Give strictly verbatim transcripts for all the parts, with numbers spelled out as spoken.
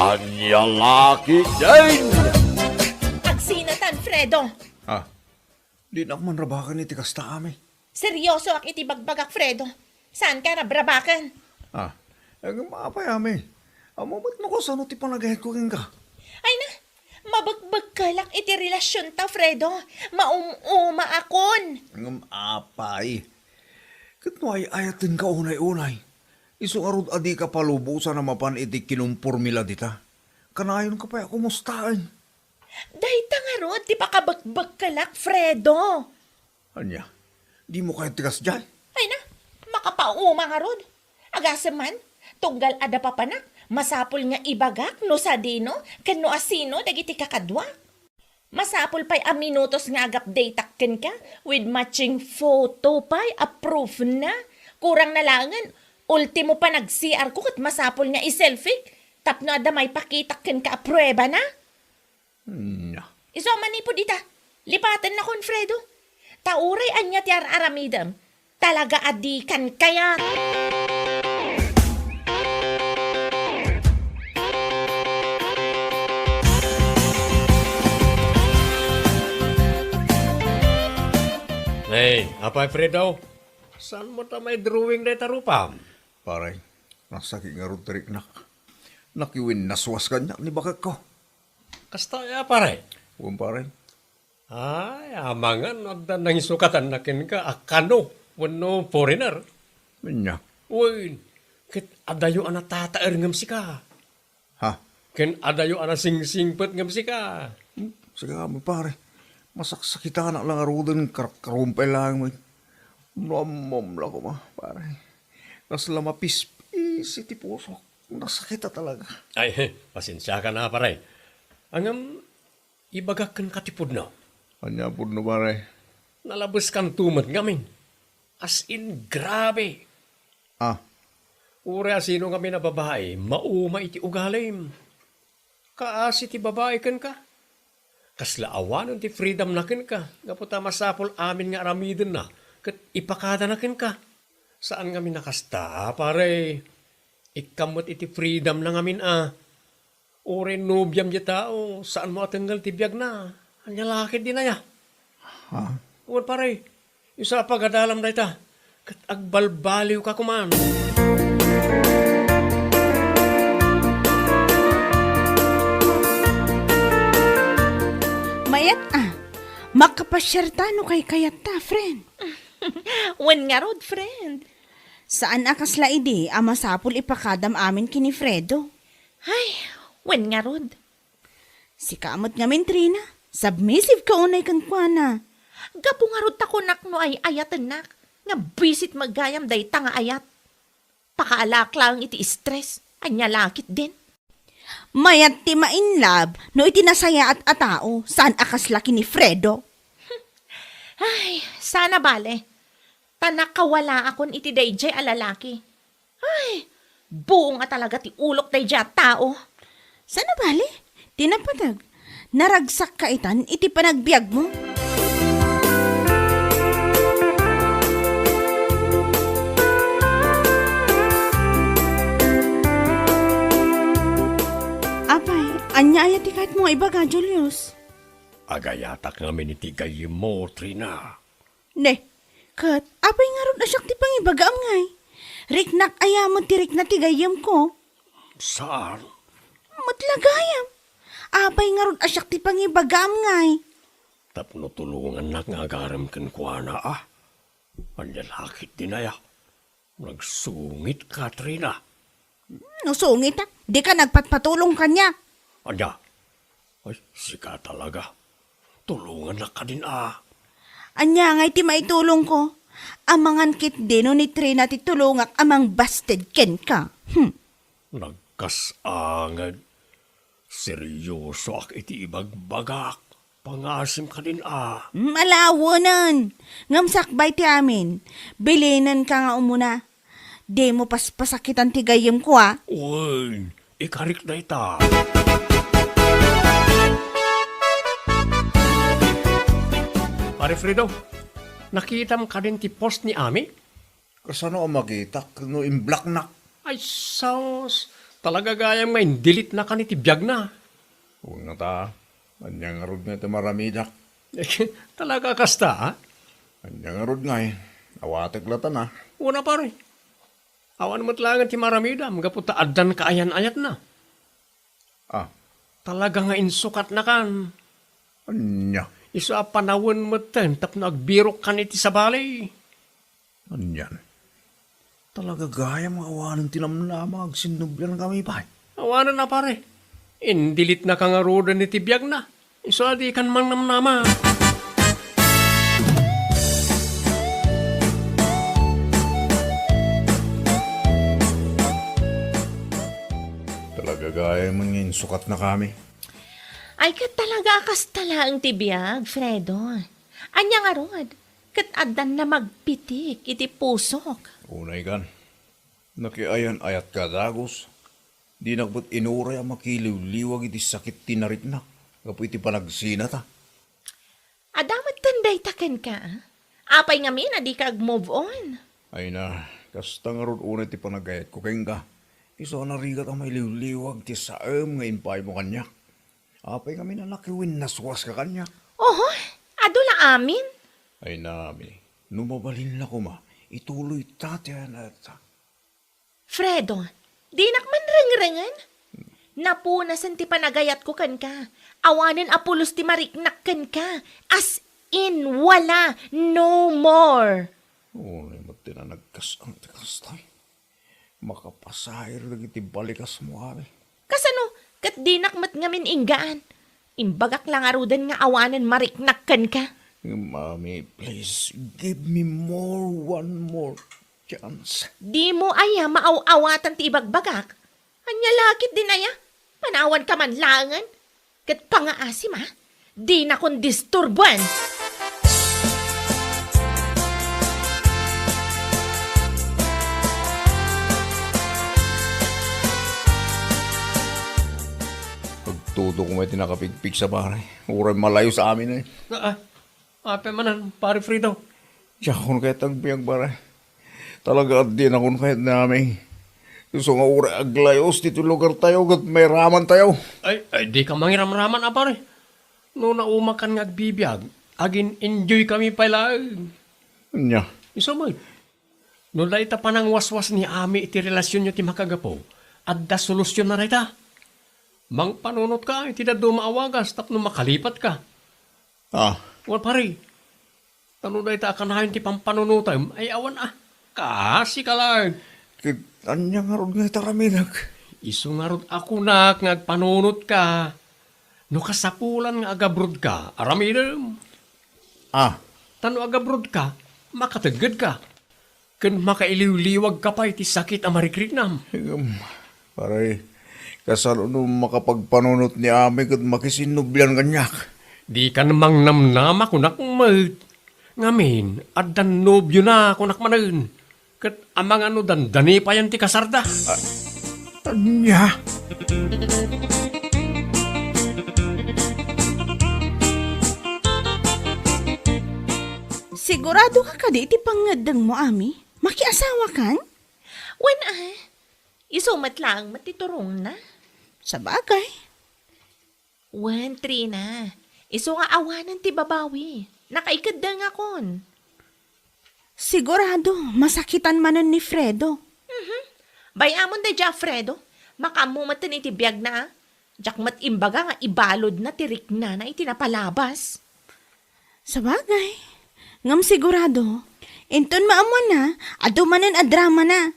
Ania la ketdin? Agsinatan, Fredo! Ah, dinak man rabaken iti kasta, Ami. Seriosoak iti bagbagak, Fredo. Saanka rabrabaken. Ah, ngem apay, Ami? Ammom met no kasano ti panagayatko kenka? Ay na, mabekbekkelak iti relasionta, Fredo. Maum-umaakon. Ngem apay? Ket no ay-ayatenka unay-unay, isu ngarud a dika palubosan a mapan iti kinumpormila dita, kanayonka pay a kumustaen. Dayta ngarud ti pakabekbekkelak, Fredo. Ania? Dimo kayat ti kasdiay? Ay na, makapauma ngarud. Agasem man, tunggal adda papanak, masapul nga ibagak no sadino ken no asino dagiti kakaduak. Masapul pay a minutos nga agupdateak kenka with matching photo pay a proof na. Kurang na laengen, ultimo panag-C R ko ket masapul nga i-selfie tapno adda maipakitak kenka a prueba na. Nya. Isu a manipud ita, lipatennakon, Fredo. Ta uray ania ti ar-aramidem, talaga a dikan kayat. Hey, apay Fredo? Saan mo ta may drawing dayta rupam? Pare, nasakit ngarud ti riknak. Nakiwinnaswas kaniak ni bakekko. Kasta aya, pare? Wen, pare. Ay, amangan no adda nangisukatanna kenka a kano wenno foreigner. Ania? Wen, ket adayo a natataer ngem sika. Ha? Ken adayo a nasingsingpet ngem sika. Hmm, sika, pare. Masaksakitanak la ngaruden, karkarumpay laeng met. Nammom la koma, pare. Kasla mapispis iti pusok. Nasakit a talaga. Ay, pasensiaka na, pare. Ngem, ibagak kenka ti pudno. Ania pudno, pare? Nalabeskanto met ngamin. As in, grabe. Ah. Uray a sino ngamin a babai, mauma iti ugalim. Kaasi ti babai kenka. Kasla awanen ti freedom-na kenka, gapu ta masapul amin nga aramidenna ket ipakadana kenka. Saan ngamin a kasta, pare. Ikkam met iti freedom-na ngamin a. Uray nobiam diay tao, saanmo a tengngel ti biagna. Ania la ketdin aya? Ha? Wen, pare, isu a pagadalam dayta, ket agbalbaliwka koman. Mayat a, makapasiarta no kaykayatta, friend. Wen ngarud, friend. Saan a kasla idi a masapul ipakadam amin ken ni Fredo. Ay, wen ngarud. Sika met ngamin, Trina, submissive ka unay kenkuana. Gapu ngarud ta kunak no ay-ayatennak, nga bisit met gayam dayta nga ayat. Pakaalaak laeng iti stress, ania la ketdin. Mayat ti ma-in love no iti nasayaat a tao, saan a kasla ken ni Fredo. Ay, saan a bale. Ta nakawalaakon iti daydiay a lalaki. Ay, buong a talaga ti ulok daydiay a tao. Saan a bale? Ti napateg, naragsakka itan iti panagbiagmo. Apay, ania aya ti kayatmo nga ibaga, Julius? Agayatak ngamin iti gayyemmo, Trina. Ne, ket apay ngarud a siak ti pangibagaam ngay? Riknak aya met ti rikna ti gayyemko? Saan? Met la gayam. Apay ngarud a siak ti pangibagaam ngay? Tapno tulongannak nga agarem kenkuana a. Ania la ketdin aya? Nagsungit, Katrina. No sungit, a, dika nagpatpatulong kaniak. Ania? Ay, sika talaga. Tulongannak kadin a. Ania ngay ti maitulongko? Amangan ketdi no ni Trina ti tulongak a mangbasted kenka. Hmm. Nagkasangad. Seriosoak iti ibagbagak. Pangasim kadin a. Malawenen. Ngem sakbay ti amin. Bilinenka nga umuna. Dimo paspasakitan ti gayyemko, a. Wen, ikarik dayta. Pare Fredo, nakitam kadin ti post ni Ami? Kasano a makitak no imblocknak? Ay, sus! Talaga gayam nga in-delete-na kan iti biagna. Wen ngata, ania ngarud nga iti maramidak? Talaga kasta, a? Ania ngarud ngay, awatek latta, a? Wen a, pare. Awan met laeng ti maramidam gapu ta addan kaayan-ayatna. A. Talaga nga insukatnakan. Ania? Isu a panawen metten tapno agbirokkan iti sabali. Anian? Talaga gayam nga awanen ti namnama nga agsinnubliankami pay. Awanen a, pare. In-delete-naka ngaruden iti biagna. Isu a dikan mangnamnama. Talaga gayam nga insukatnakami. Ay, ket talaga a kasta laeng ti biag, Fredo. Ania ngarud? Ket addan namagpitik iti pusok. Unay kan, nakiayan-ayatka a dagus. Dinak met inuray a makiliwliwag iti sakit ti nariknak gapu iti panagsinata. Adda metten dayta kenka, a? Apay ngamin a dika ag-move on? Ay na, kasta ngarud unay ti panagayatko kenka. Isu a narigat a mailiwliwag ti saem nga impaymo kaniak. Apay ngamin a nakiwinnaswaska kaniak? Oho, adu la amin. Ay nami, no mabalinla koma, ituloyta ti ayan-ayatta. Fredo, dinak man rengrengen. Napunasen ti panagayatko kenka. Awanen a pulos ti mariknak kenka. As in, wala. No more. Unay met ti nanagkas-ang ti kastay. Makapasair dagiti balikasmo, Ami. Kasano? Ket dinak met ngamin inggaan. Imbagak la ngaruden nga awanen mariknak kenka. Ami, please, give me more, one more chance. Dimo aya maaw-awatan ti ibagbagak? Ania la ketdin aya? Panawanka man laengen. Ket pangaasim, a? Dinakon disturboen! Agtudok met ti nakapigpigsa, pare. Uray malayos amin, e. Ah, ah. Apay manen, Pare Fredo? Diakon kayat agbiag, pare. Talaga a dinakon kayat ni Ami. Isu nga uray aglayos ditoy lugartayo ket mairamantayo. Ay, ay, dika mangiramraman a, pare. No naumakan nga agbibiag, agin-enjoykami pay laeng. Ania? Isu met. No dayta panangwaswas ni Ami iti relasionyo ti makagapu, adda solusionna dayta. Mangpanunotka iti dadduma a wagas tapno makalipatka. Ah. Wen, pare, ta no dayta a kanayon ti pampanunotem, ay awan a. Kaasika laeng. Ket ania ngarud nga iti aramidek? Isu ngarud a kunak nga agpanunotka. No kasapulan nga agabrodka, aramidem. Ah. Ta no agabrodka, makateggedka. Ken makailiwliwagka pay ti sakit a marikriknam. Ngem, pare, kasano no makapagpanunot ni Ami ket makisinnublian kaniak? Dikan mangnamnama, kunak met. Ngamin, addan nobiona, kunak manen. Ket amangan no dandani payen ti kasarda. Ah, ania? Siguradoka kadi iti pangngeddengmo, Ami? Makiasawakan? Wen a, isu met laeng met ti turongna. Sabagay. Wen, Trina, isu nga awanen ti babawi. Nakaikeddengakon. Sigurado, masakitan manen ni Fredo. Mhm. Bay-amon daydiay a Fredo, makaammo metten iti biagna, a? Diak met imbaga nga ibaludna ti riknana iti napalabas. Sabagay, ngem sigurado, inton maammoanna, adu manen a dramana.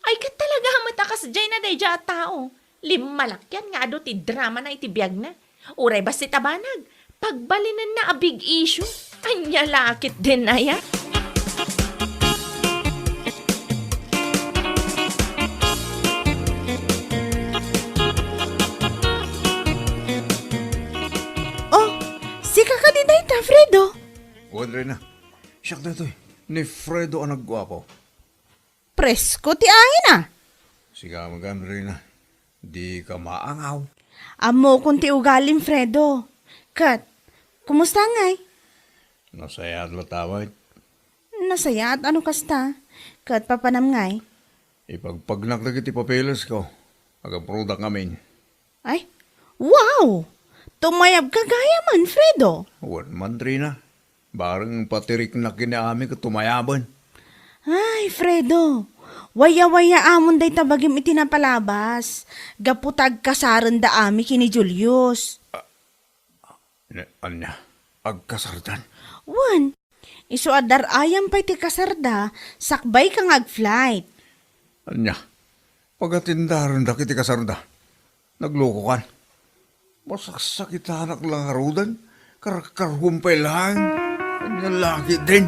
Ay, ket talaga met a kasdiayna daydiay a tao. Limmalakyan nga adu ti dramana iti biagna. Uray bassit a banag, pagbalinenna a big issue. Ania la ketdin aya? Oh, sika kadi dayta, Fredo? Wen, Reyna. Siak daytoy. Ni Fredo a nagguapo. Presko ti ayin, a. Sika met gayam, Reyna. Dika maangaw. Ammokon ti ugalim, Fredo. Ket, kumusta ngay? Nasayaat latta met. Nasayaat a no kasta. Ket papanam ngay? Ipagpagnak dagiti papeles ko. Agaprudak ngamin. Ay, wow! Tumayabka gayamen, Fredo. Wen man, Trina. Bareng patiriknak ken ni Ami ket tumayaben. Ay, Fredo, waya-waya amon dayta bagim iti napalabas. Gapu ta agkasarenda Ami ken ni Julius. Ne, ania? Agkasardan? Wen, isu a dar-ayam pay ti kasarda, sakbayka nga ag-flight. Ania? Pagatindarendak iti kasarda? Naglokokan? Masaksakitanak la ngaruden, karkarhuam pay laeng. Ania la ketdin?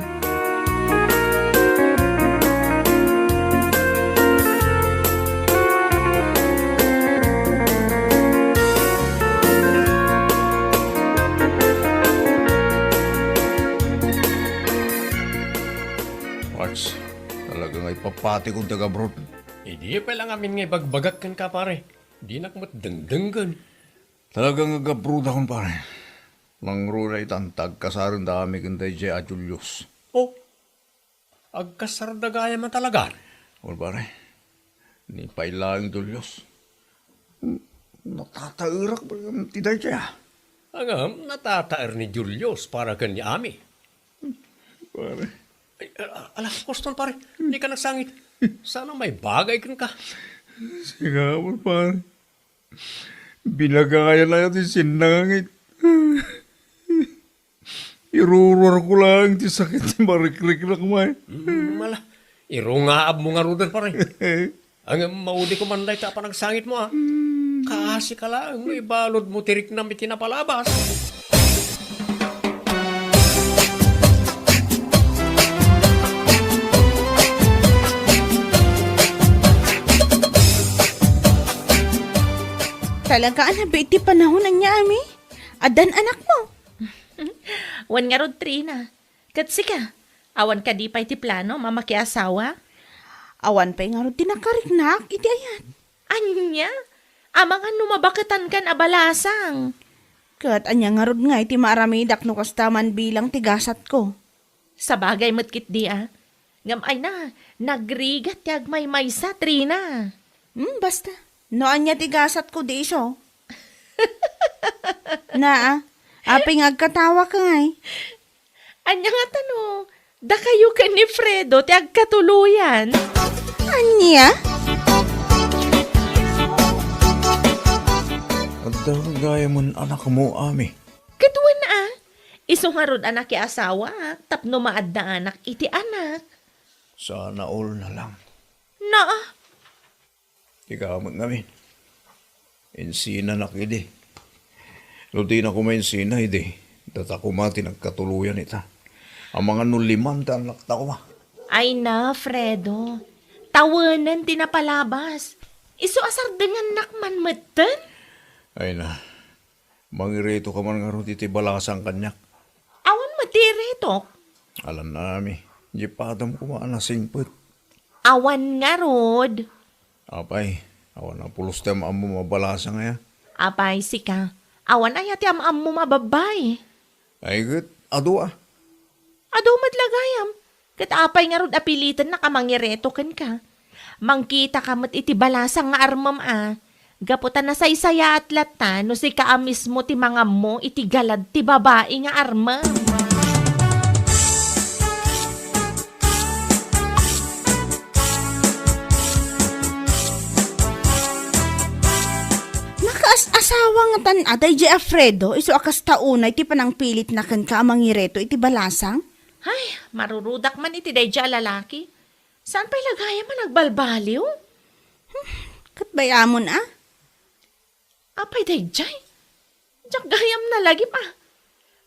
Wats, talaga nga ipapatikon ti agabroad. Idi pay la ngamin nga ibagbagak kenka, pare. Dinak met dengdenggen. Talaga nga agabrodakon, pare. Nangruna itan ta agkasarenda Ami ken daydiay a Julius. Oh, agkasarda gayam a talagan? Wen, pare. Ni pay laeng Julius. Natataerak ti daydiay, a. Ngem, natataer ni Julius para ken ni Ami. Pare. Ay, a-, ala, Koston, pare. Dika nagsangit. Sana may bagay kenka. Sige, pare. Binagayan aya ti sinnangangit. Iruruarko laeng ti sakit ti marikriknak, may. Mm, ala. Irungaabmo ngaruden, pare. Ngem maudi ko man dayta a panagsangitmo, a. Kaasika laeng no ibaludmo ti riknam iti napalabas. Talaga a nabiit ti panahon, ania, Ami? Addan anakmo? Wen ngarud, Trina. Ket sika, awan kadi pay ti planom a makiasawa? Awan pay ngarud ti nakariknak iti ayat. Ania? Amangan no mabaketankan a balasang. Ket ania ngarud ngay ti maaramidak no kasta man bilang ti gasatko? Sabagay met ketdi, a. Ngem ay na, nagrigat ti agmaymaysa, Trina. Hmm, basta. No ania ti gasatko, di isu. Na, a. Apay nga agkatawaka ngay? Ania ngata no dakayo ken ni Fredo ti agkatuloyan? Ania? Adda gayamen anakmo, Ami? Ket wen, a. Isu ngarud a nakiasawaak tapno maadda anak iti anak. Sana all na lang. Naa. Ikaw met ngamin. Insinanak idi. No dina koma insina idi, data koma ti nagkatuloyan ita. Amangan no liman ti annakta koma. Ay na, Fredo. Tawenen ti napalabas. Isu a sardengannak man metten? Ay na. Mangireto ka man ngarud iti balasang kaniak. Awan met ti iretok. Alan, Ami, di padam koma a nasingpet. Awan ngarud. Apay, awan a pulos ti am-ammom a balasang aya? Apay, sika, awan aya ti am-ammom a babbai? Ay, ket adu, a. Adu met la gayam. Ket apay ngarud a pilitennak a mangireto kenka? Mangkitaka met iti balasang nga armem, a. Gapu ta nasaysayaat latta no sika a mismo ti mangammo iti galad ti babai nga armem. Nakaas-asawa ngatan a daydiay a Fredo, isu a kasta unay ti panangpilitna kenka a mangireto iti balasang? Ay, marurudak man iti daydiay a lalaki. Saan pay la gayam a nagbalbaliw? Hmm, ket bay-amon, a? Apay daydiay? Diak gayam nalagip, a.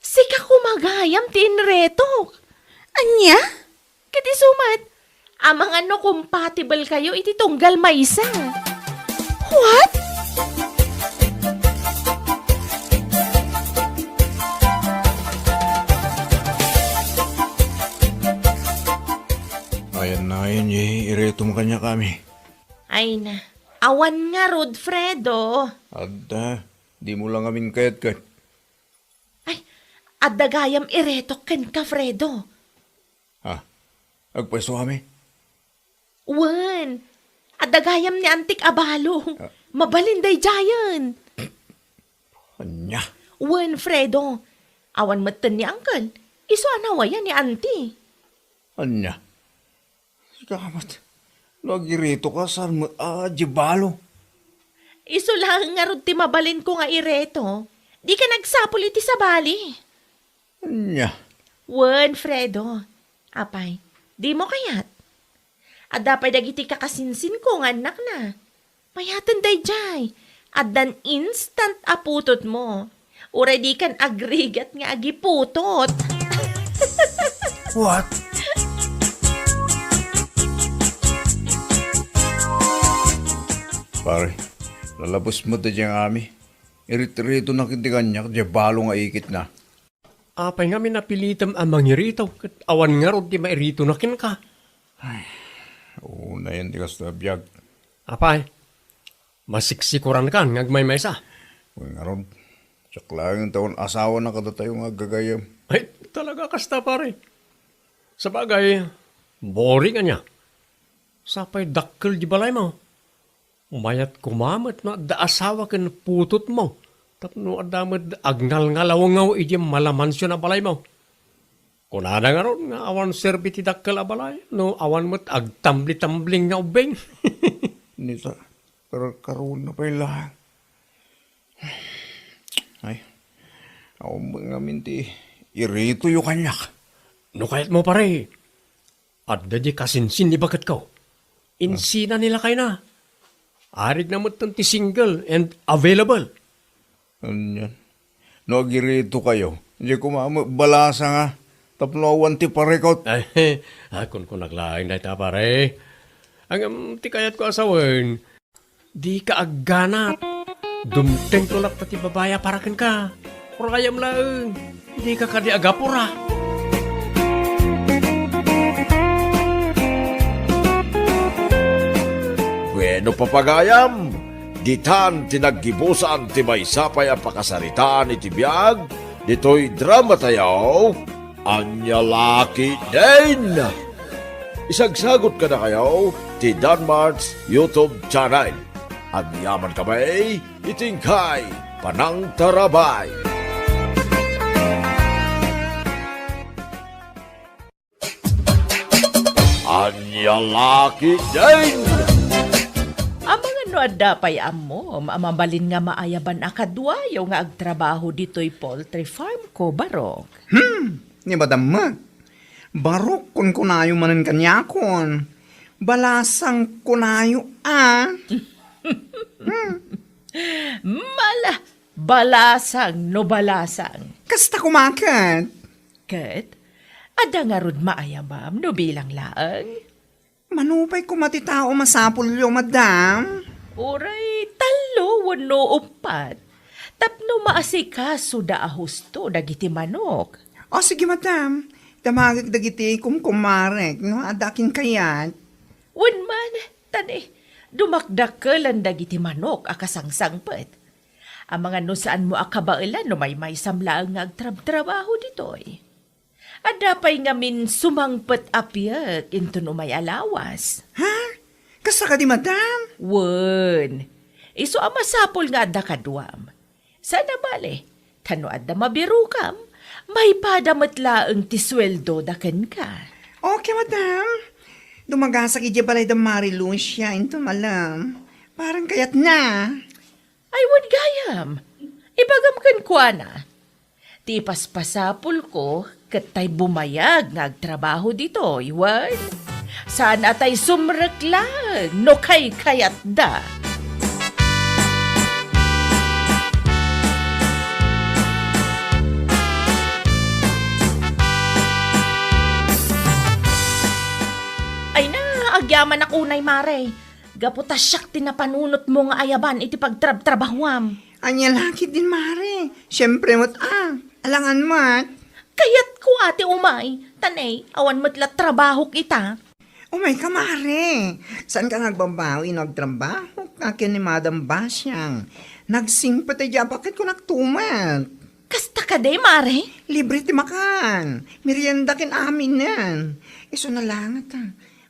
Sika koma gayam ti inretok. Ania? Ket isu met, amangan no compatible kayo iti tunggal maysa. What? Ayan na, ayan, ye, iretom kaniak, Ami. Ay na, awan ngarud, Fredo. Adda, dimo la ngamin kayat ket. Ay, adda gayam iretok kenka, Fredo. Ha? Agpayso, Ami? Wen, Adda gayam ni Antik a balo. Ah. Mabalin daydiayen. Ania? Wen, Fredo. Awan metten ni Uncle. Isu a nawayan ni Auntie. Ania? Sika met, no agiritoka, saan met a di balo? Isu laeng ngarud ti mabalinko nga ireto. Dika nagsapul iti sabali. Ania? Wen, Fredo. Apay, dimo kayat? Adda pay dagiti kakasinsinko nga annakna. Payaten daydiay. Addan instant a putotmo. Uray dikan agrigat nga agiputot. What? Pare, lalabes met daydiay nga ami. Irit-iritonak iti kaniak, diay balo nga ikitna. Apay ngamin a pilitem a mangirito, ket awan ngarud ti mairito na kenka? Ay, unayen ti kasta a biag. Apay, masiksikurankan nga agmaymaysa? Wen ngarud, siak laeng ti awan asawa na kadatayo nga aggagayem. Ay, talaga kasta, pare. Sabagay, boring ania. Sapay dakkel di balaymo. Mayat koma met no adda asawa ken putotmo, tapno adda met agngalngalawngaw idiay malamansion a balaymo. Kunada ngarud nga awan serbi ti dakkel a balay no awan met agtambli-tambling nga ubbing. Nita, karkaruenna pay laeng. Ay, awan met ngamin ti iritoyo kaniak. No kayatmo, pare, adda di kasinsin ni baketko. Insina ni lakayna. Arigna metten ti single and available. Anian? No agiritokayo, diay koma met balasang a tapno awan ti parikut. Ay, ah, kunkunak laeng dayta, pare. Ngem ti kayatko a sawen, dika agganat. Dumtengko latta ti babai a para kenka. Urayam laeng. Dika kadi agapura. Bueno, papagayam, ditan ti naggibusan ti maysa pay a pakasaritaan iti biag ditoy dramatayo. Ania la ketdin? Isagsagut kadakayo ti Danmart's YouTube channel. Agyaman kami iti inkay panangtarabay. Ania la ketdin? Amangan no adda pay ammom a mabalin nga maayaban a kaduayo nga agtrabaho ditoy poultry farm ko, Barok? Hmm, ni Madam met. Barok kunkunayo manen kaniakon. Balasang kunayo a. Hmm. Mala, balasang no balasang. Kasta koma ket. Ket, adda ngarud maayabam no bilang laeng? Mano pay koma ti tao masapulyo, madam? Uray tallo wenno uppat. Tapno maasikasoda a husto dagiti manok. O, sige, madam. Damagek dagiti kumkumarek, no? Adda kin kayat. Wen man, tani, dumakdakelan dagiti manok a kasangsangpet. Amangan no saanmo a kabaelan no maymaysam laeng nga agtrabtrabaho ditoy. Adda pay ngamin sumangpet a piek inton umay a lawas. Ha? Kasta kadi, madam? Wen, isu a masapul nga adda kaduam. Saan a bale, ta no adda mabirokam, maipada met laeng ti sueldoda kenka. Okay, madam. Dumagasak idiay balay da Mari Lucia inton malem. Parang kayatna. Ay, wen gayam. Ibagam kenkuana. Ti ipaspasapulko ket tay bumayag nga agtrabaho ditoy, wen? Saan a tay sumrek laeng no kaykayatda. Ay na, agyamanak unay, Mare. Gapu ta siak ti napanunotmo nga ayaban iti pagtrabtrabahuam. Ania la ketdin, Mare? Siempre met a. Alangan met. Kayatko a ti umay. Tanay, awan met la trabahok ita. Umayka, Mare. Saanka nga agbabawi no agtrabahok ken ni Madam Basiang? Nagsingpet daydiay a baket kunak tumet. Kasta kadi, Mare? Libre ti makan. Merienda ken aminen. Isu na langet a.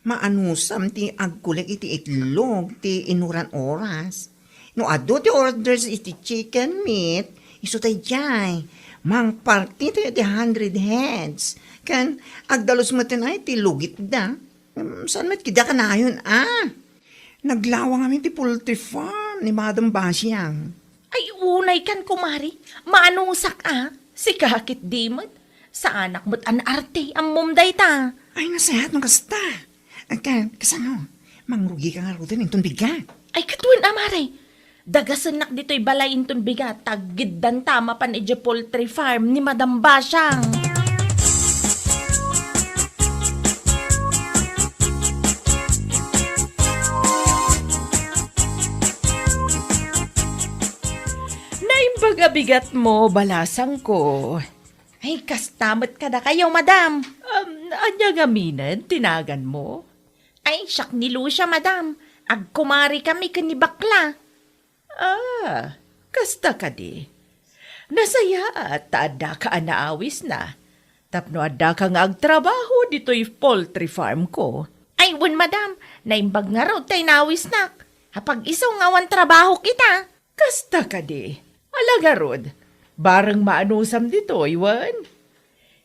Maanusam ti agkulik iti itlog ti inuran oras. No adu ti orders iti chicken meat, isu daydiay, mangparti tayo ti hundred heads. Ken agdalus met ay ti lugitda. Mm, saan met kida kanayon, ah? Naglawang amin ti poultry farm ni Madam Basiang. Ay, unay kan, kumare. Maanusak, ah. Sika ket di met. Saanak met a naarte, ammom dayta. Ay, nasayaat no kasta. Agka, kasano? Mangrugi ka ngaruden inton bigat. Ay, ket wen a, mare. Dagasennak ditoy balay inton bigat, ta aggiddanta a mapan idiay poultry farm ni Madam Basiang. Naimbag a bigatmo, balasangko. Ay, kasta met kadakayo, madam. Um, ania ngamin ti naganmo? Ay, siak ni Lucia, madam. Agkumarikami ken ni Bakla. Ah, kasta kadi. Nasayaat ta addaka a naawisna. Tapno addaka nga agtrabaho ditoy poultry farm ko. Ay, wen, madam. Naimbag ngarud ta inawisnak. Apag-isu nga awan trabahok ita. Kasta kadi. Ala ngarud, bareng maanusam ditoy, wen?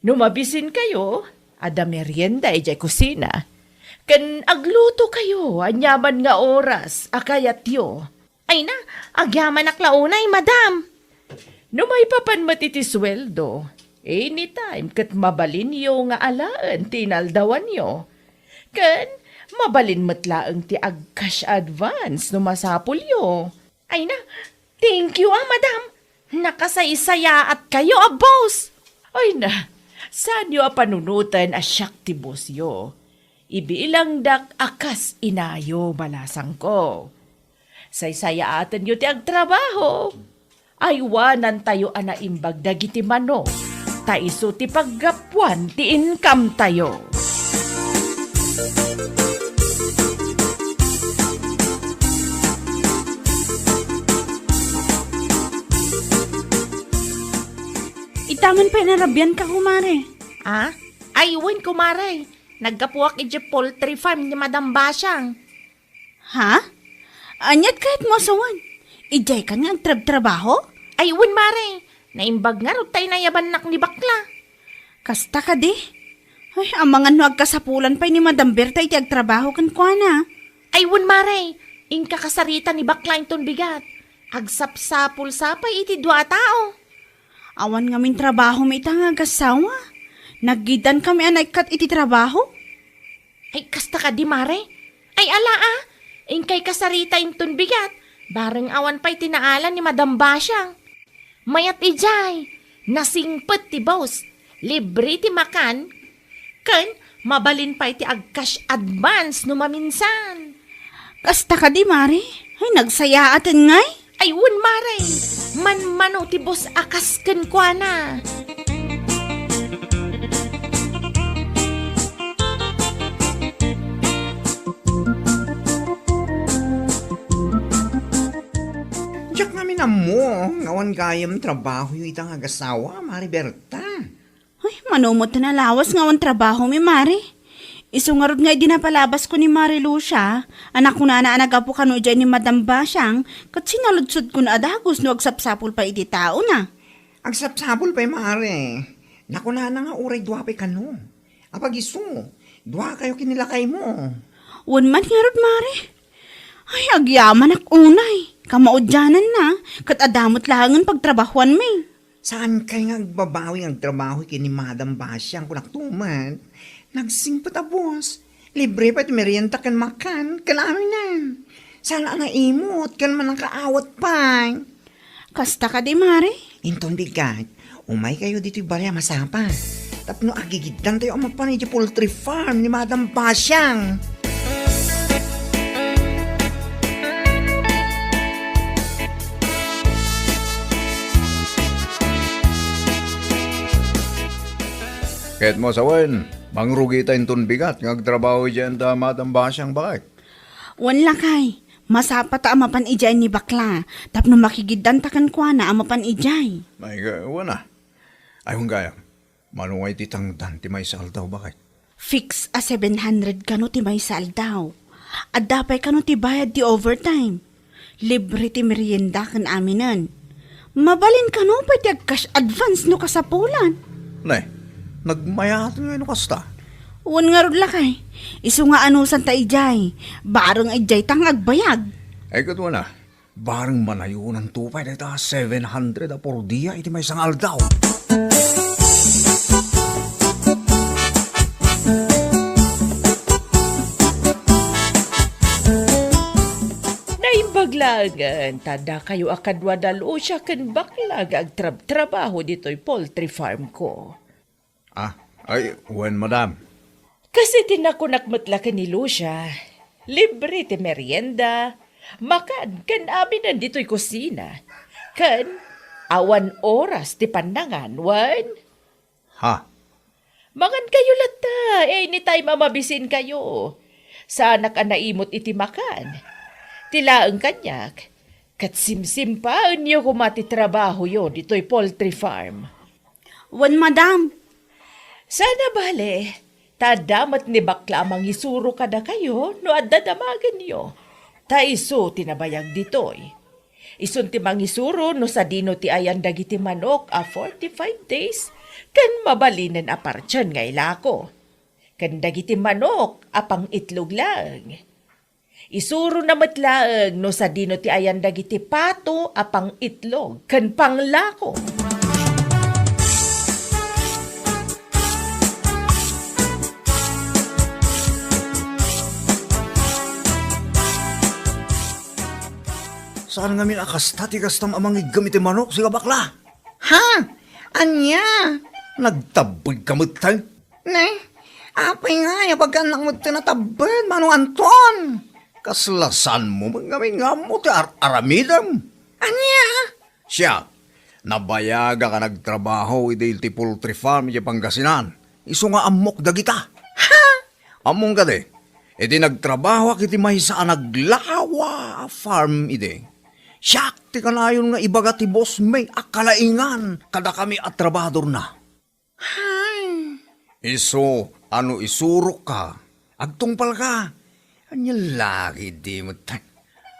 No mabisinkayo, adda merienda idiay kusina. Ken aglutokayo aniaman nga oras a kayatyo. Ay na, agyamanak la unay, madam. No maipapan met iti sueldo, anytime ket mabalinyo nga alaen ti inaldawanyo. Ken mabalin met laeng ti ag-cash advance no masapulyo. Ay na, thank you, ah, madam. Nakasaysayaatkayo a boss. Ay na, saanyo a panunoten a siak ti bossyo. Ibilangdak a kas inayo, balasangko. Saysayaatenyo ti agtrabaho. Aywanantayo a naimbag dagiti manok, ta isu ti paggapuan ti income tayo. Itaman pay narabian ka, kumare. Ah? Ay, wen, kumare. Naggapuak idiay poultry farm ni Madam Basiang. Ha? Aniat kayatmo a sawen? Idiay kan nga agtrabtrabaho? Ay, wen, mare. Naimbag ngarud ta inayabannak ni Bakla. Kasta kadi? Ay, amangan no agkasapulan pay ni Madam Berta iti agtrabaho kenkuana. Ay, wen, mare. Inka kasarita ni Bakla inton bigat. Agsapsapul sa pay iti dua a tao. Awan ngamin trabaho mi ita nga agasawa. Naggidan kami a naikkat iti trabaho. Ay, kasta kadi, mare? Ay, ala, ah. Inkay kasarita inton bigat. Bareng awan pay ti naala ni Madam Basiang. Mayat idiay. Nasingpet ti boss. Libre ti makan. Ken, mabalin pay ti ag-cash advance no maminsan. Kasta kadi, mare? Ay, nagsayaaten ngay? Ay, wen, mare. Manmano ti boss a kas kenkuana. Diak ngamin ammo nga awan gayam trabahoyo ita nga agasawa, Mare Berta. Ay, mano met ti nalawas nga awan trabaho mi, Mare. Isu ngarud nga idi napalabasko ni Mare Lucia, a nakunana a naggapu kano idiay ni Madam Basiang, ket sinaludsodkon a dagus no agsapsapul pay iti taona. Agsapsapul pay, Mare. Nakunana nga uray dua pay kano. Apag-isu, dua kayo ken ni lakaymo. Wen man ngarud, Mare. Ay, agyamanak unay. Kamaudiananna, ket adda met laengen pagtrabahuanmi. Saankay nga agbabawi nga agtrabaho ken ni Madam Basiang, kunak tumet. Nagsingpet a boss. Libre pay ti merienda ken makan, ken aminen. Saan a naimot, ken mannakaawat pay. Kasta kadi, Mare? Inton bigat, umay kayo ditoy balay a masapa. Tapno agigiddan tayo a mapan iti poultry farm ni Madam Basiang. Ket mo sawen, mangrugi ta inton bigat nga agtrabaho idiay anda Madam Basiang, bakit? Wen lakay, masapa ta a mapan idiay ni Bakla, tapno makigiddan ta kenkuana a mapan idiay. Ay, ga-, wen a. Ay, wen gayam. Mano nga iti tangdan ti maysa aldaw, bakit? Fix a seven hundred kano ti maysa aldaw. Adda pay kano ti bayad ti overtime. Libre ti merienda ken aminen. Mabalin kano pay ti ag-cash advance no kasapulan. Ne, nagmayaten ngay no kasta. Wen ngarud lakay, isu nga anusanta idiay, bareng idiay ta nga agbayag. Ay, ket wen a, bareng manayonanto pay dayta seven hundred a por dia iti maysa nga aldaw. Naimbag laengen ta dakayo a kadua da Lucia ken bakla nga agtrabtrabaho ditoy poultry farm ko. Ah, ay, wen, madam. Kas iti nakunak met la ken ni Lucia, libre ti merienda, makan ken aminen ditoy kusina, ken awan oras ti pannangan, wen? Ha? Mangan kayo latta, anytime a mabisin kayo. Saanak a naimot iti makan. Ti laeng kaniak, ket simsimpaenyo koma ti trabahoyo ditoy poultry farm. Wen, madam. Sana bale, ta adda met ni bakla a mangisuro kadakayo no adda damagenyo. Ta isu ti nabayag ditoy. Isun ti mangisuro no sadino ti ayan dagiti manok a forty-five days ken mabalinen a parten nga ilako. Ken dagiti manok a pang-itlog laeng. Isurona met laeng no sadino ti ayan dagiti pato a pang-itlog ken panglako. Saan ngamin a kasta ti kastam a mangiggem iti manok, sika bakla? Ha? Ania? Nagtabbeg ka met, tay? Ne? Apay nga, ya bagannak met ti natabbeg, Manong Anton? Kasla saanmo met ngamin nga ammo ti ar-aramidem? Ania? Siak, nabayagak a nagtrabaho idi iti poultry farm iti Pangasinan. Isu nga ammok dagita. Ha? Ammom kadi, idi nagtrabahoak iti maysa a naglawa a farm idi, siak ti kanayon nga ibaga ti boss mi a kalaingan kadakami a trabahadorna. Hay. Isu a no isurokka, agtungpalka. Ania la ketdi met?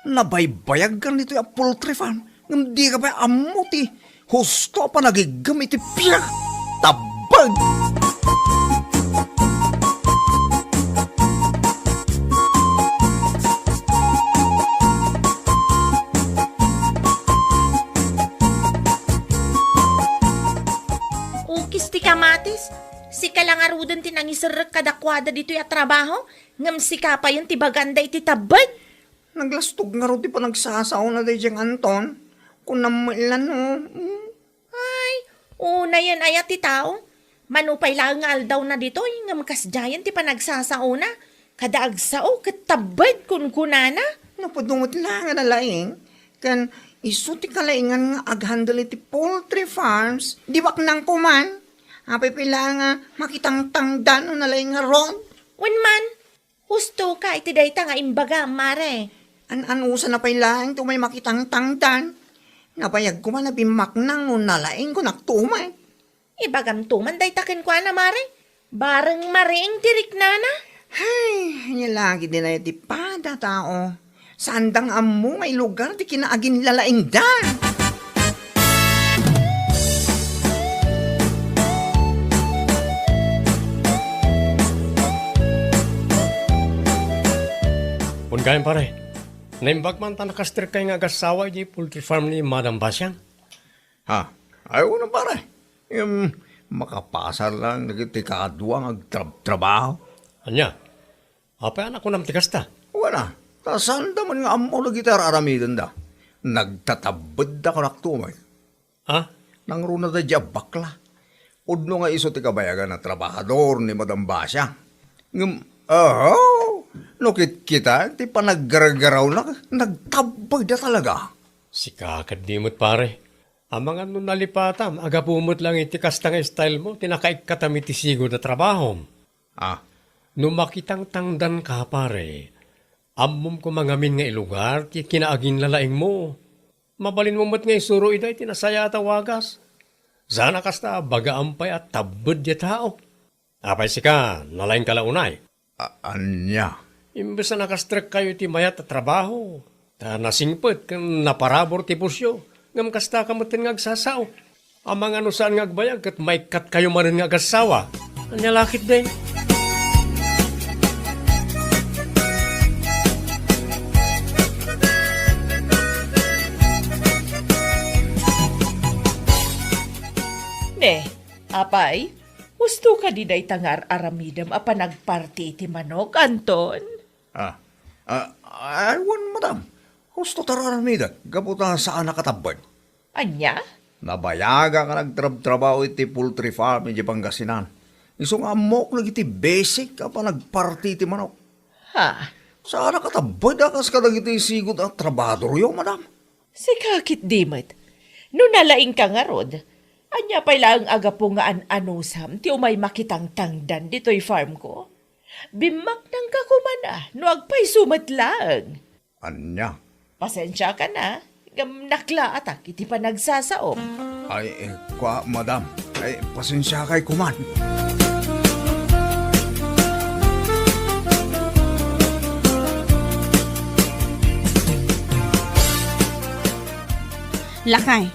Nabaybayagkan ditoy a poultry farm, ngem dika pay ammo ti husto a panagiggem iti pinakatabbeg. Ukis ti kamatis, sika la ngaruden ti nangiserrek kadakuada ditoy a trabaho, ngem sika payen ti baganda iti tabbeg. Naglastog ngarud ti panagsasaona daydiay nga Anton. Kunam met la no, mm. Ay, unayen aya ti tao? Mano pay laeng nga aldawna ditoy, ngem kasdiayen ti panagsasaona. Kada agsao ket tabbeg kunkunana. Napudno met la nga nalaing, ken isu ti kalaingan nga aghandle iti poultry farms, di baknang koman. Apay pay la nga makitangtangdan no nalaing ngarud? Wen man, husto ka iti dayta nga imbagam, mare. An-anusana pay laeng ti umay makitangtangdan. Nabayag koma a bimmaknang no nalaing ko naktuman. Ibagamto man dayta kenkuana, mare. Bareng mariing ti riknana. Hay, ania la ketdi aya ti pada tao. Saanda nga ammo nga ilugar ti kinaaginlalaingda. Wen gayam, pare. Naimbag man ta nakasterkay nga agassawa iti poultry farm ni Madam Basiang. Ha? Ay, wen, pare. Em, makapasar lang dagiti kadua nga agtrab-trabaho. Ania? Apay a nakunam ti kasta? Wen a, ta saanda man nga ammo dagiti ar-aramidenda. Nagtatabbedda kunakto met. Ha? Nangruna daydiay a bakla. Pudno nga isu ti kabayagan a trabahador ni Madam Basia. Ngem, aho, no kitkitaek ti panaggargarawna, nagtabbegda talaga. Sika ketdi met, pare. Amangan no nalipatam a gapu met lang iti kasta nga style mo ti nakaikkatam iti sigud a trabahom. Ah. No makitangtangdanka, pare, ammom koma ngamin nga ilugar ti kinaaginlalaingmo. Mabalinmo met nga isuro ida iti nasayaat a wagas. Saan a kasta a bagaam pay a tabbed ti tao. Apay sika, nalaingka la unay? A-, ania? Imbes a nakastrekkayo iti mayat a trabaho, ta nasingpet ken naparabur ti pusyo, ngem kasta ka metten nga agsasao. Amangan no saan nga agbayag ket maikkatkayo manen nga agassawa. Ania la ketdi? Ne, apay, husto kadi dayta nga ar-aramidem a panagparti iti manok, Anton? Ah, ah, ay, wen, madam. Husto ta ar-aramidek, gapu ta saanak a tabbed. Ania? Nabayagak a nagtrabtrabaho iti poultry farm iti Pangasinan. Isu nga ammok dagiti basic a panagparti iti manok. Ha? Saanak a tabbed a kas kadagiti sigud a trabadoryo, madam. Sika ketdi met. No nalaingka ngarud, ania pay laeng a gapu nga an-anusam ti umay makitangtangdan ditoy farm ko? Bimmaknangka koma a no agpayso met laeng. Ania? Pasensiakan a, ngem naklaatak iti panagsasaom. Ay, eh, kua, madam. Ay, pasensiakay koman. Lakay,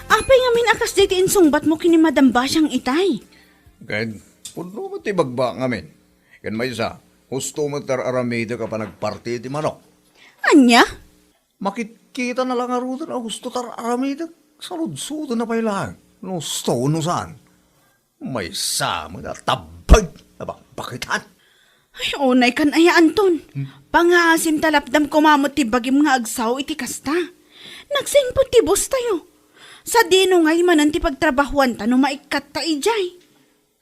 apay ngamin a kasdiay ti insungbatmo ken ni Madam Basiang itay? Ken, pudno met ti ibagbaak ngamin. Ken maysa, husto met ti ar-aramidek a panagparti iti manok. Ania? Makitkita na la ngaruden a husto ti ar-aramidek. Saludsodenna pay laeng no husto wenno saan. Maysa met a tabbed a bakbakitan. Ay, unay kan aya, Anton. Hmm? Pangaasim ta lapdam koma met ti bagim nga agsao iti kasta. Nagsingpet ti boss tayo. Sadino ngay manen ti pagtrabahuanta no maikkatta idiay?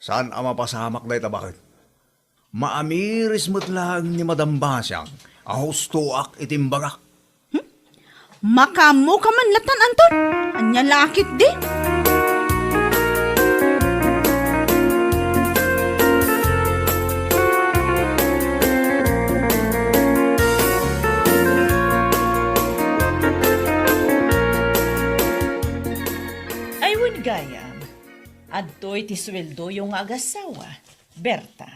Saan a mapasamak dayta baket? Maamiris met laeng ni Madam Basiang a hustoak iti imbagak. Hmm? Makaammoka man latan, Anton? Ania la ketdi? Ay, wen gayam, adtoy ti sueldoyo nga agassawa, Berta.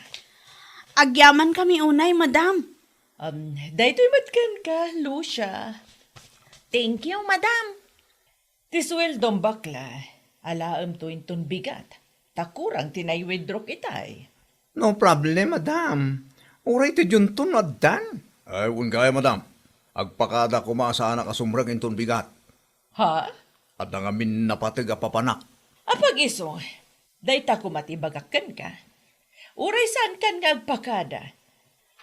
Agyamankami unay, madam. Um, daytoy met kenka, Lucia. Thank you, madam. Ti sueldom, bakla, alaemto inton bigat, ta kurang ti nai-withdrawk itay. No problem, madam. Uray ti dionto no addan. Ay, wen gayam, madam. Agpakada koma a saanak a sumrek inton bigat. Ha? Adda ngamin napateg a papanak. Apag-isu, dayta koma ti ibagak kenka. Uray saankan nga agpakada.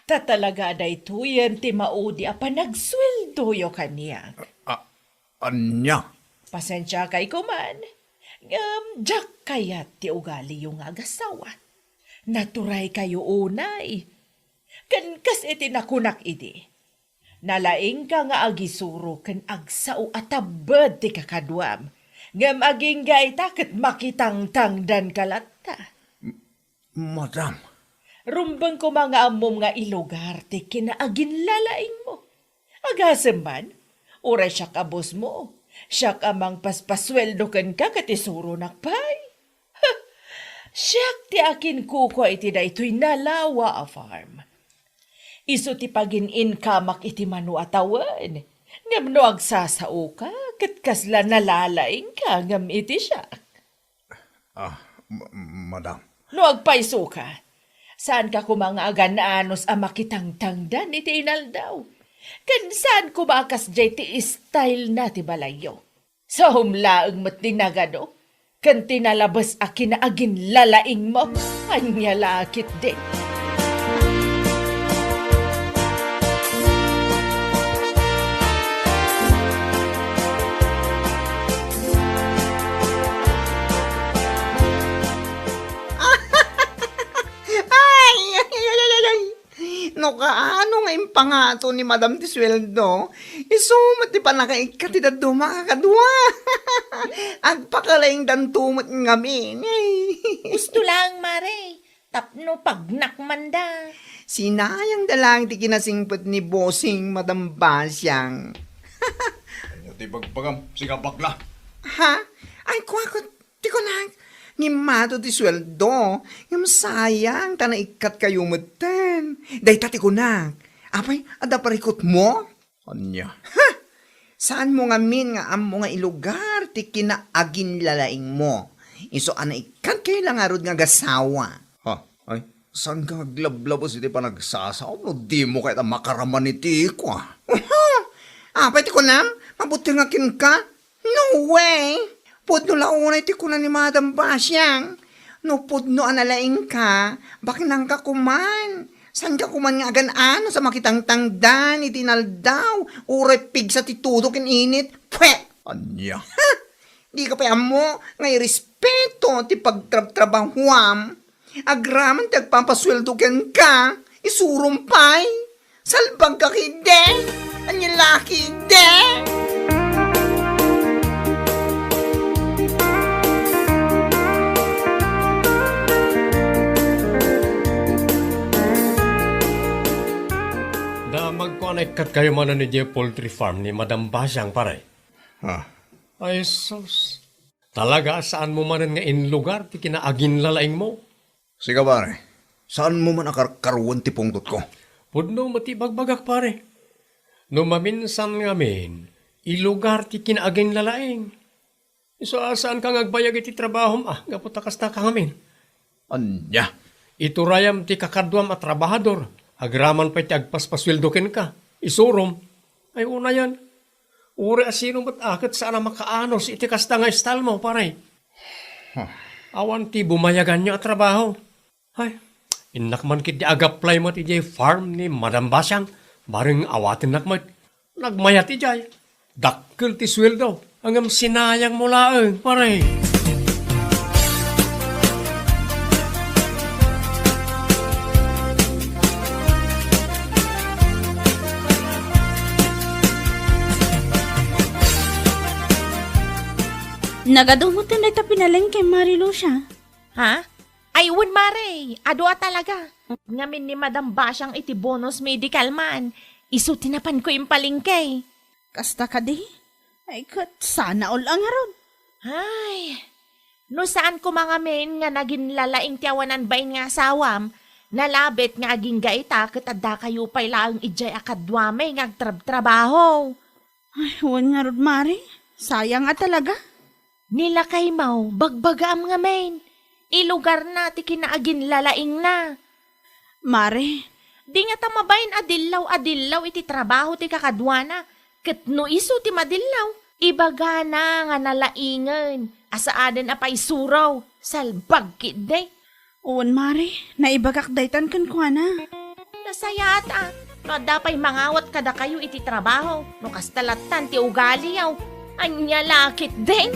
Ta talaga a daytoyen ti maudi a panagsueldoyo kaniak. A-, ania? Pasensiakay koman, ngem diak kayat ti ugaliyo nga agassawa. Naturaykayo unay. Ken kas iti nakunak idi, nalaingka nga agisuro ken agsao a tabbed ti kakaduam, ngem agingga ita ket makitangtangdanka latta. Madam. Rumbeng koma nga ammom nga ilugar ti kinaaginlalaingmo. Agasem man, uray siak a bossmo, siak a mangpaspasueldo kenka ket isuronak pay. Siak ti akinkukua iti daytoy nalawa a farm. Isu ti pagin-inkamak iti mano a tawen. Ngem no agsasaoka, ket kasla nalalaingka ngem iti siak. Ah, ma-, madam. No agpaysoka, saanka koma nga agan-anos a makitangtangdan iti inaldaw. Ken saan koma a kasdiay ti style na ti balayyo. Saom laeng met ti nagado, ken ti nalabes a kinaaginlalaingmo. Ania la ketdi? Ay, ay, ay, ay, ay, ay. No kaano nga impangato ni Madam ti sueldo, isu met ti pannakaikkat ti dadduma a kakadua. Agpakalaingdanto met ngamin. Ay. Husto laeng, Mare, tapno pagnak manda. Sinayangda laeng ti kinasingpet ni Bossing, Madam Basiang. Ania ti bagbagam, sika bakla? Ha? Ay, kuakot, ti kunak, Ngimmado ti sueldo, ngem sayang ta naikkat kayo metten. Dayta ti kunak, apay, adda parikutmo? Ania? Ha! Saanmo ngamin nga ammo nga ilugar ti kinaaginlalaingmo? Isu a naikkat kayo la ngarud nga agasawa. Ha? Ay, saan ka aglablabas iti panagsasaom no dimo kayat a makaraman iti ikua? Uha! Apay ti kunam? Mabuting a kenka? No way! Pudno la unay ti kuna ni Madam Basiang. No pudno a nalaingka, baknangka koman. Saanka koman nga agan-anos a makitangtangdan iti inaldaw, uray pigsa ti tudo ken init. Pwe! Ania? Ha! Dika pay ammo nga irespeto ti pagtrabtrabahuam. Agraman ti agpapasueldo kenka, isurom pay. Salbagka ketdi! Ania la ketdi! Damagko a naikkat kayo manen idiay poultry farm ni Madam Basiang, pare. Ha? Ay, sus. Talaga a saanmo manen nga inlugar ti kinaaginlalaingmo? Sika, pare, saanmo man a karkaruen ti pungtotko? Pudno met ti ibagbagak, pare. No maminsan ngamin, ilugar ti kinaaginlalaing. Isu a saanka nga agbayag iti trabahom, a, gapu ta kastaka ngamin. Ania? Iturayam ti kakaduam a trabahador, agraman pay ti agpaspasueldo kenka. Isurom. Ay, unayan. Uray a sino met a ket saan a makaanos iti kasta nga istalmo, pare. Huh. Awan ti bumayaganyo a trabaho. Ay, innak man ketdi ag-apply met idiay farm ni Madam Basiang, bareng awatennak met. Nagmayat idiay. Dakkel ti sueldo, ngem sinayangmo laeng, pare. Nagadu metten dayta pinalengke, Mari Lucia. Ha? Ay, wen, mare, adu a talaga. Ngamin ni Madam Basiang iti bonus medical man, isu ti napanko impalengke. Kasta kadi? Ay, ket sana all a ngarud. Ay, no saan koma ngamin nga naginlalaing ti awanan bain nga asawam, nalabit nga agingga ita ket addakayo pay laeng idiay a kaduami nga agtrabtrabaho. Ay, wen ngarud, Mari. Sayang a talaga. Ni lakaymo, bagbagaam ngamin. Ilugarna ti kinaaginlalaingna. Mari. Di ngata mabain a dillaw a dillaw iti trabaho ti kakaduana, ket no isu ti madillaw, ibagana nga nalaingen a saanen a paisuro, salbag ketdi. Wen, Mari, naibagak daytan kenkuana. Nasayaat a, no adda pay mangawat kadakayo iti trabaho, no kasta lattan ti ugaliyo. Ania la ketdin?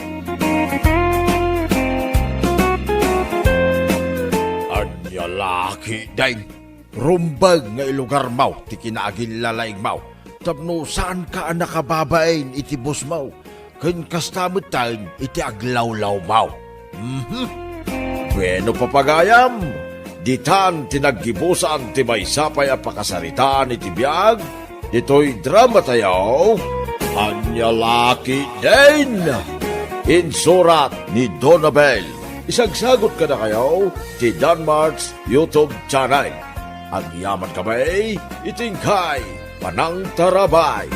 Ania la ketdin? Rumbeng nga ilugarmo ti kinaaginlalaingmo tapno saanka a nakababain iti bosmo ken kasta metten iti aglawlawmo. Mhm. Bueno, papagayam, ditan ti naggibusan ti maysa pay a pakasaritaan iti biag ditoy dramatayo, Ania la ketdin! Insurat ni Donabel. Isagsagot kadakayo ti Danmart's YouTube channel. Agyaman kami iti inkay panangtarabay.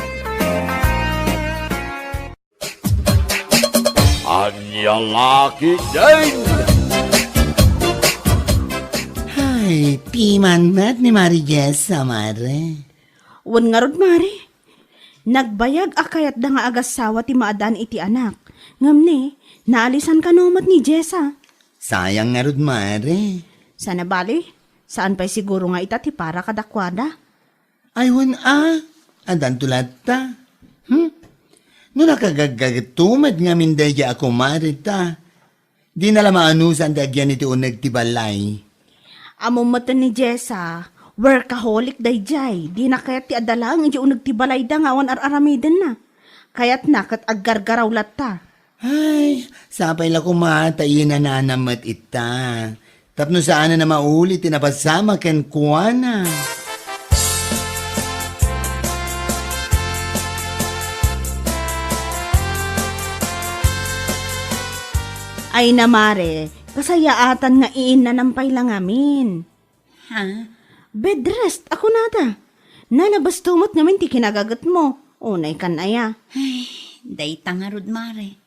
Ania la ketdin! Ay, piman met ni Mari Jessa, Mare. Wen ngarud, Mari. Nagbayag a kayatda nga agasawa ti maaddaan iti anak. Ngem ni, naalisan kano met ni Jessa. Sayang ngarud, Mare. Sana bali, saan pay siguro nga ita ti para kadakuada? Ay, wen a, addanto latta. Hmm? No nakagaggaget met ngamin daydiay a kumare ta, dina la maanusan ti agyan iti uneg ti balay. Ammom metten ni Jessa, workaholic daydiay. Dina kayat ti adda laeng iti uneg ti balayda nga awan ar-aramidenna. Kayatna ket aggargaraw latta. Ay, sapay la koma ta inanana met ita. Tapno saanen a mauli ti napasamak kenkuana. Ay na, Mare, Kasayaatan nga iinanam pay la ngamin. Ha? Bed rest, a kunada. Nalabas to met ngamin ti kinagagetmo. Unay kan aya. Ay, dayta ngarud, Mare.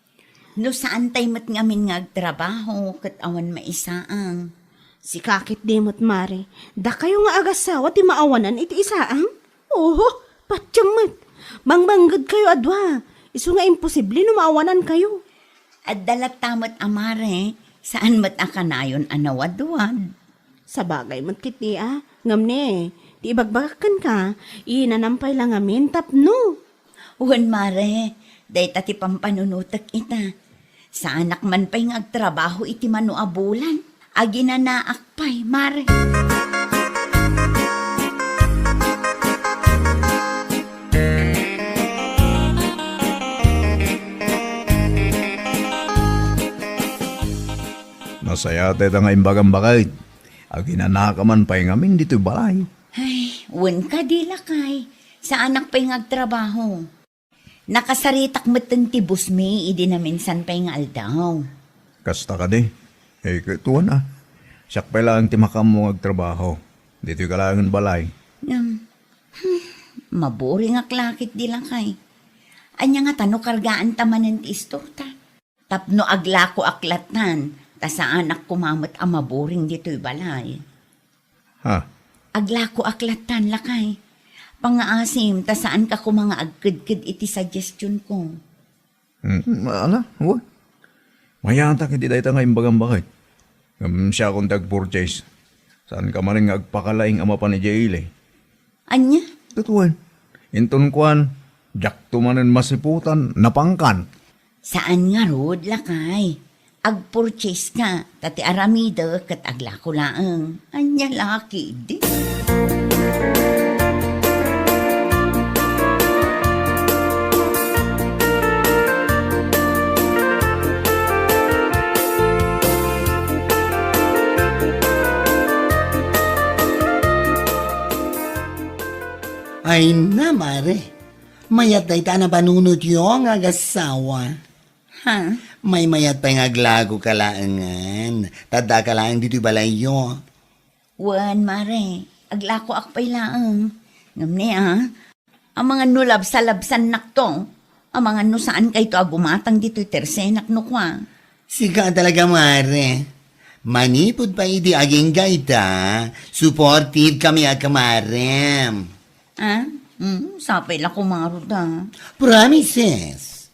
No saan tay met ngamin nga agtrabaho ket awan maisaang. Sika ketdi met, Mare. Dakayo nga agassawa ti maawanan iti isaang? Oho, patiem met. Mangmanggedkayo a dua. Isu nga imposible no maawanankayo. Adda latta met a Mare, saan met a kanayon a nawadwad. Sabagay met ketdi a, ngem ne, ti ibagbagak kenka, iinanam pay la ngamin tapno. Wen, Mare, dayta ti pampanunotek ita. Saanak man pay nga agtrabaho iti mano a bulan. Aginanaak pay, Mare. Nasayaat dayta nga imbagam, baket. Aginanaka man pay ngamin ditoy balay. Ay, wen kadi, lakay. Saanak pay nga agtrabaho. Nakasaritak metten ti busmi idi naminsan pay nga aldaw. Kasta kadi? Eh, ket wen a. Siak pay laeng ti makaammo nga agtrabaho. Ditoy ka laengen balay. Ngem, hmm, maburingak la ketdi, lakay. Ania ngata no kargaanta manen ti istorta? Tapno aglakoak lattan, ta saanak koma met a maburing ditoy balay. Ha? Aglakoak lattan, lakay. Pangngaasim, ta saanka koma nga agkedked iti suggestionko. Hmm, ala, wen. Mayatak iti dayta nga imbagam, baket. Ngem siakon ti agpurchase. Saanka manen nga agpakalaing a mapan idiay ili. Ania? Ket wen. Inton kuan, diakto manen masiputan, napangkan. Saan ngarud, lakay. Agpurchase ka, ta ti aramidek ket aglako laeng. Ania la ketdi? Ay na, Mare. Mayat dayta a napanunotyo nga agassawa. Ha? Maymayat pay nga aglakoka laengen. Ta addaka laeng ditoy balayyo. Wen, Mare. Aglakoak pay laeng. Ngem ne, a? Amangan no labsalabsannakto. Amangan no saankayto a gumatang ditoy tersenak no kua. Sika talaga, Mare. Manipud pay idi agingga ita, supportive kami a kamarem. Ah? Mm, sapay la kumarud a. Promises.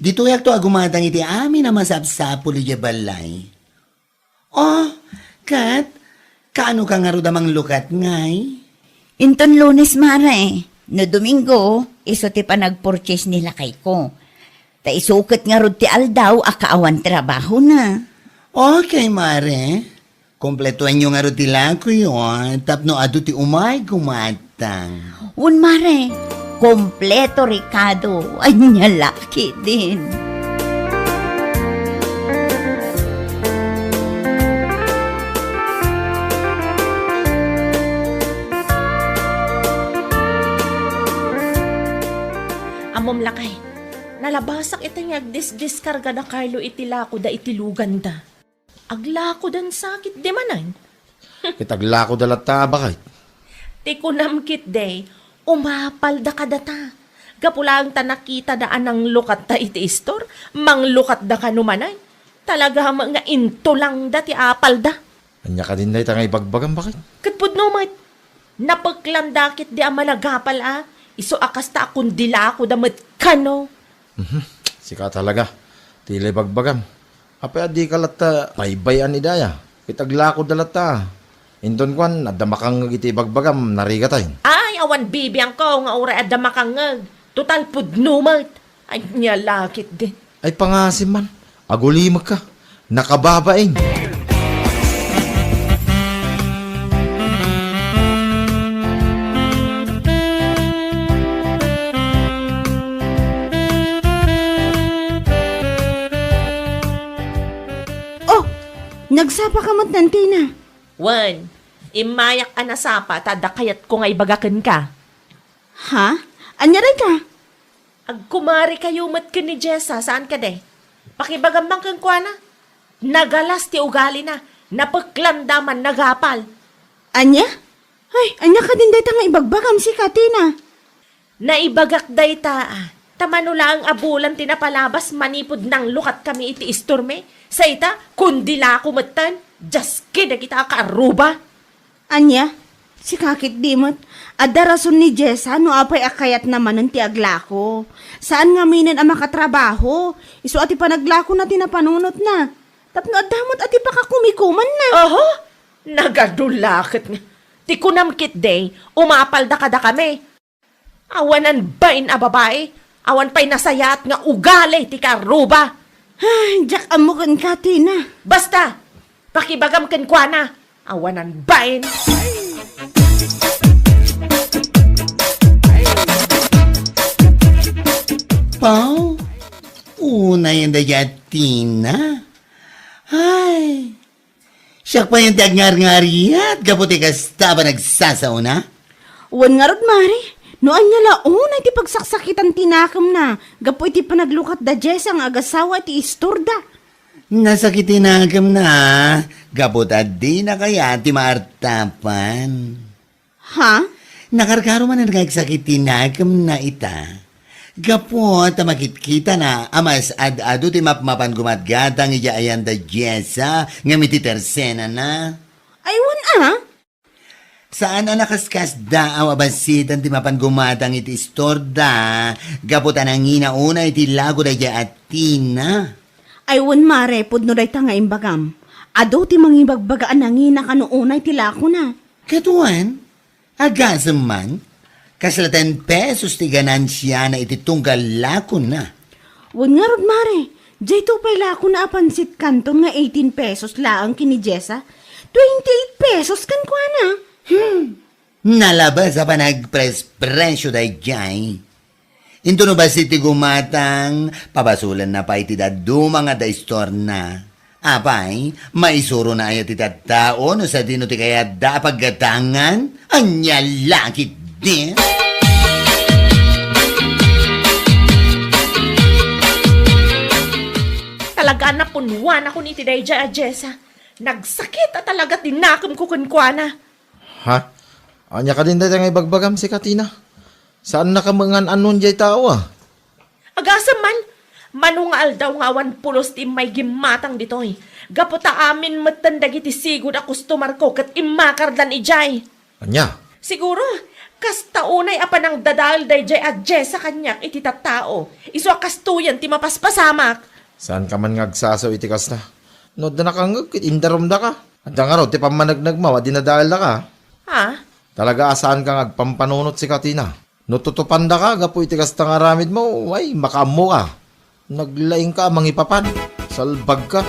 Ditoyakto a gumatang iti amin a masapsapul idiay balay. Oh, ket, kaano ka ngarud a manglukat ngay? Inton Lunes, Mare. No Domingo, isu ti panagpurchase ni lakayko. Ta isu ket ngarud ti aldaw a kaawan trabahona. Okay, Mare. Kompletoenyo ngarud ti lakoyo, tapno adu ti umay gumatang. Wen, Mare, kompleto rekado. Ania la ketdin. Ammom, lakay, nalabasak ita nga agdisdiskarga da Carlo iti lakoda iti luganda. Aglakodan sakit di manen. Ket aglakoda latta a baket. Ti kunam ketdi, umapalda kadata. Gapu laeng ta nakitada a nanglukatta iti istor, manglukatda kano manen. Talaga met nga intulangda ti apalda. Ania kadin dayta nga ibagbagam, baket? Ket pudno met. Napeklanda ketdi a managapal a, isu a kasta a kundilakoda met kano. Mhm. Sika talaga. Ti la ibagbagam. Apay a dika latta paybay-an idaya? Ket aglakoda latta. Inton kuan, adda makangngeg iti ibagbagam, narigatayo. Ay, awan bibiangko nga uray adda makangngeg. Total pudno met. Ania la ketdin. Ay, pangasim man. Agulimekka. Nakababain. Oh, nagsapa ka met, Tina? Wen, immayak a nasapa ta adda kayatko nga ibaga kenka. Ha? Ania dayta? Agkumarikayo met ken ni Jessa, saan kadi? Pakibagam man kenkuana. Nagalas ti ugalina, napeklanda man nagapal. Ania? Ay, ania kadin dayta nga ibagbagam, sika, Tina? Naibagak dayta, a, ta mano laeng a bulan ti napalabas manipud nanglukat kami iti istormi. Sa ita, kundi lako metten, diaske dagita a kaarruba. Ania? Sika ketdi met, adda rason ni Jessa no apay a kayatna manen ti aglako. Saan ngaminen a makatrabaho. Isu a ti panaglakona ti napanunotna. Tapno adda met a ti pakakumikumanna. Oho, nagadu la ket nga. Ti kunam ketdi, umapalda kadakami. Awanan bain a babai, awan pay nasayaat nga ugali ti kaarruba. Ay, diak ammo kenka, Tina. Basta, pakibagam kenkuana, awanan bain. Pau, unay anda dayta, Tina. Ay, siak pay ti agngarngariat gapu ti kasta a panagsasaona. Wen ngarud, Mare, no ania la unay ti pagsaksakitan ti nakemna gapu iti panaglukat da Jessa nga agasawa iti istorda. Nasakit ti nakemna, gapu ta dina kayat ti maartapan. Ha? Nakarkaro manen nga agsakit ti nakemna ita. Gapu ta makitkitana a mas ad-adu ti mapmapan gumatgatang idiay ayan da Jessa ngem iti tersenana. Ay, wen a? Saan a nakaskasdaaw a bassitan ti mapan gumatang iti istorda, gapu ta nangina unay ti lako daydiay a Tina. Ay, wen, Mare, pudno dayta nga imbagam. Adu ti mangibagbaga a nangina kano unay ti lakona. Ket wen, agasem man, kasla ten pesos ti ganansiana iti tunggal lakona. Wen ngarud, Mare, daytoy pay lakona a pansit kanton nga eighteen pesos laeng ken ni Jessa, twenty-eight pesos kenkuana. Hmm, nalabas a panagprespresio daydiay. Into no bassit ti gumatang, pabasolenna pay ti dadduma nga adda istorna. Apay, maisurona aya ti tattao no sadino ti kayatda a paggatangan? Ania la ketdi? Talaga a napunwanakon iti daydiay a Jessa. Nagsakit a talaga ti nakemko kenkuana. Ha? Ania kadin dayta nga ibagbagam, sika, Tina? Saannaka met nga an-annuan diay tao, a? Agasem man, mano nga aldaw nga awan pulos ti immay gimmatang ditoy. Gapu ta amin metten dagiti sigud a kustomarko ket immakardan idiay. Ania? Siguro, kasta unay a panangdadael daydiay a Jessa kaniak iti tattao. Isu a kastoyen ti mapaspasamak. Saanka man nga agsasao iti kasta? No adda nakangngeg ket indarumdaka. Adda ngarud ti pammanegnegmo a dinadaeldaka. Ha? Talaga a saanka nga agpampanunot, sika, Tina. No tutupandaka gapu iti kasta nga aramidmo, ay, makaammoka. Naglaingka a mangipapan. Salbagka.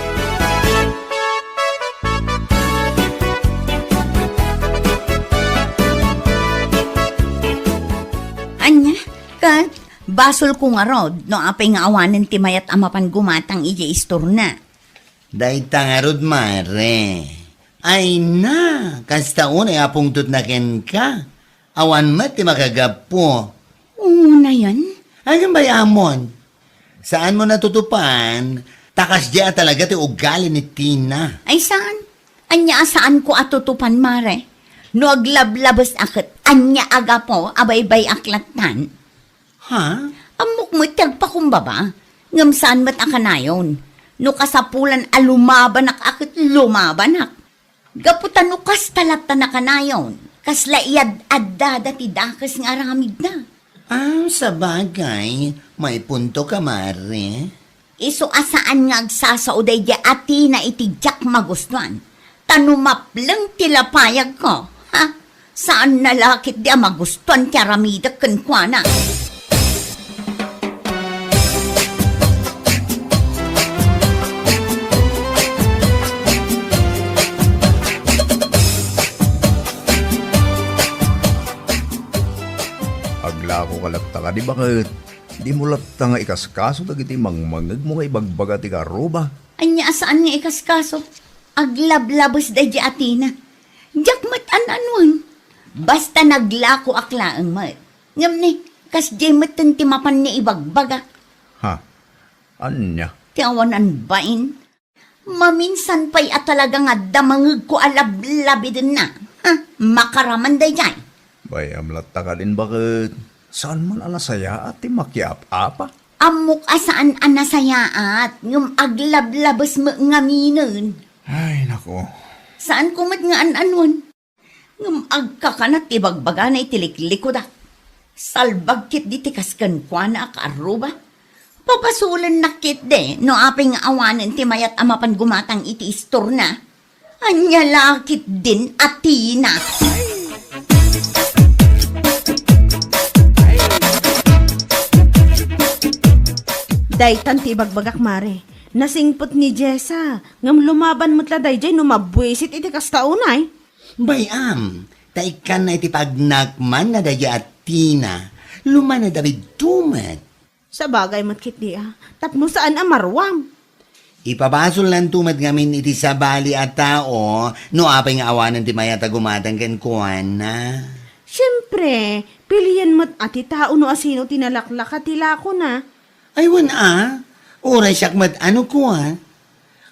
Ania, ket basolko ngarud no apay nga awanen ti mayat a mapan gumatang idiay istorna. Dayta ngarud, Mare. Ay na, kasta unay a pungtotna kenka. Awan met ti makagapu. Unayen? Ay, ngem bay-amon. Saanmo natutupan, ta kasdiay a talaga ti ugali ni Tina. Ay, saan? Ania a saanko a tutupan, Mare? No aglablabes a ket ania a gapu a baybay-ak lattan? Ha? Ammok met ti agpakumbaba, ngem saan met a kanayon. No kasapulan a lumabanak a ket lumabanak. Gapu ta no kasta lattan a kanayon, kasla iyad-addada ti dakes nga aramidda. Ah, sabagay, maipuntoka, Mare. Isu a saan nga agsasao daydiay a Tina iti diak magustuan. Ta no mapleng ti lapayagko, ha? Saanna la ketdi a magustuan ti aramidek kenkuana. Aglakoka latta kadi baket? Dimo latta nga ikaskaso dagiti mangmangngegmo nga ibagbaga ti kaarruba? Ania a saan nga ikaskaso? Aglablabes daydiay a Tina. Diak met an-anuen. Basta naglakoak laeng met. Ngem ni, kasdiay metten ti mapan nga ibagbagak. Ha? Ania? Ti awanan bain. Maminsan pay a talaga nga adda mangegko a lablabidenna. Ha? Makaraman daydiay. Bay-am latta kadin baket. Saan man a nasayaat ti makiap-apa? Ammok a saan a nasayaat, ngem aglablabes met ngaminen. Ay, nako. Saanko met nga an-anuan. Ngem agkakanat ti bagbagana iti liklikudak. Salbag ketdi ti kas kenkuana a kaarruba. Pabasolennak ketdi no apay nga awanen ti mayat a mapan gumatang iti istorna. Ania la ketdin a Tina. Daytan ti ibagbagak, Mare. Nasingpet ni Jessa, ngem lumaban met la daydiay no mabuisit iti kasta unay. Bay-am, ta ikkanna iti pagnakmanna daydiay a Tina. Lumana David tumet. Sabagay met ketdi a, tapno saan a maruam. Ipabasolnanto met ngamin iti sabali a tao no apay nga awanen ti mayat a gumatang kenkuana. Siempre, pilien met a ti tao no asino ti nalaklaka ti lakona. Ay, wen a, uray siak met a no kua.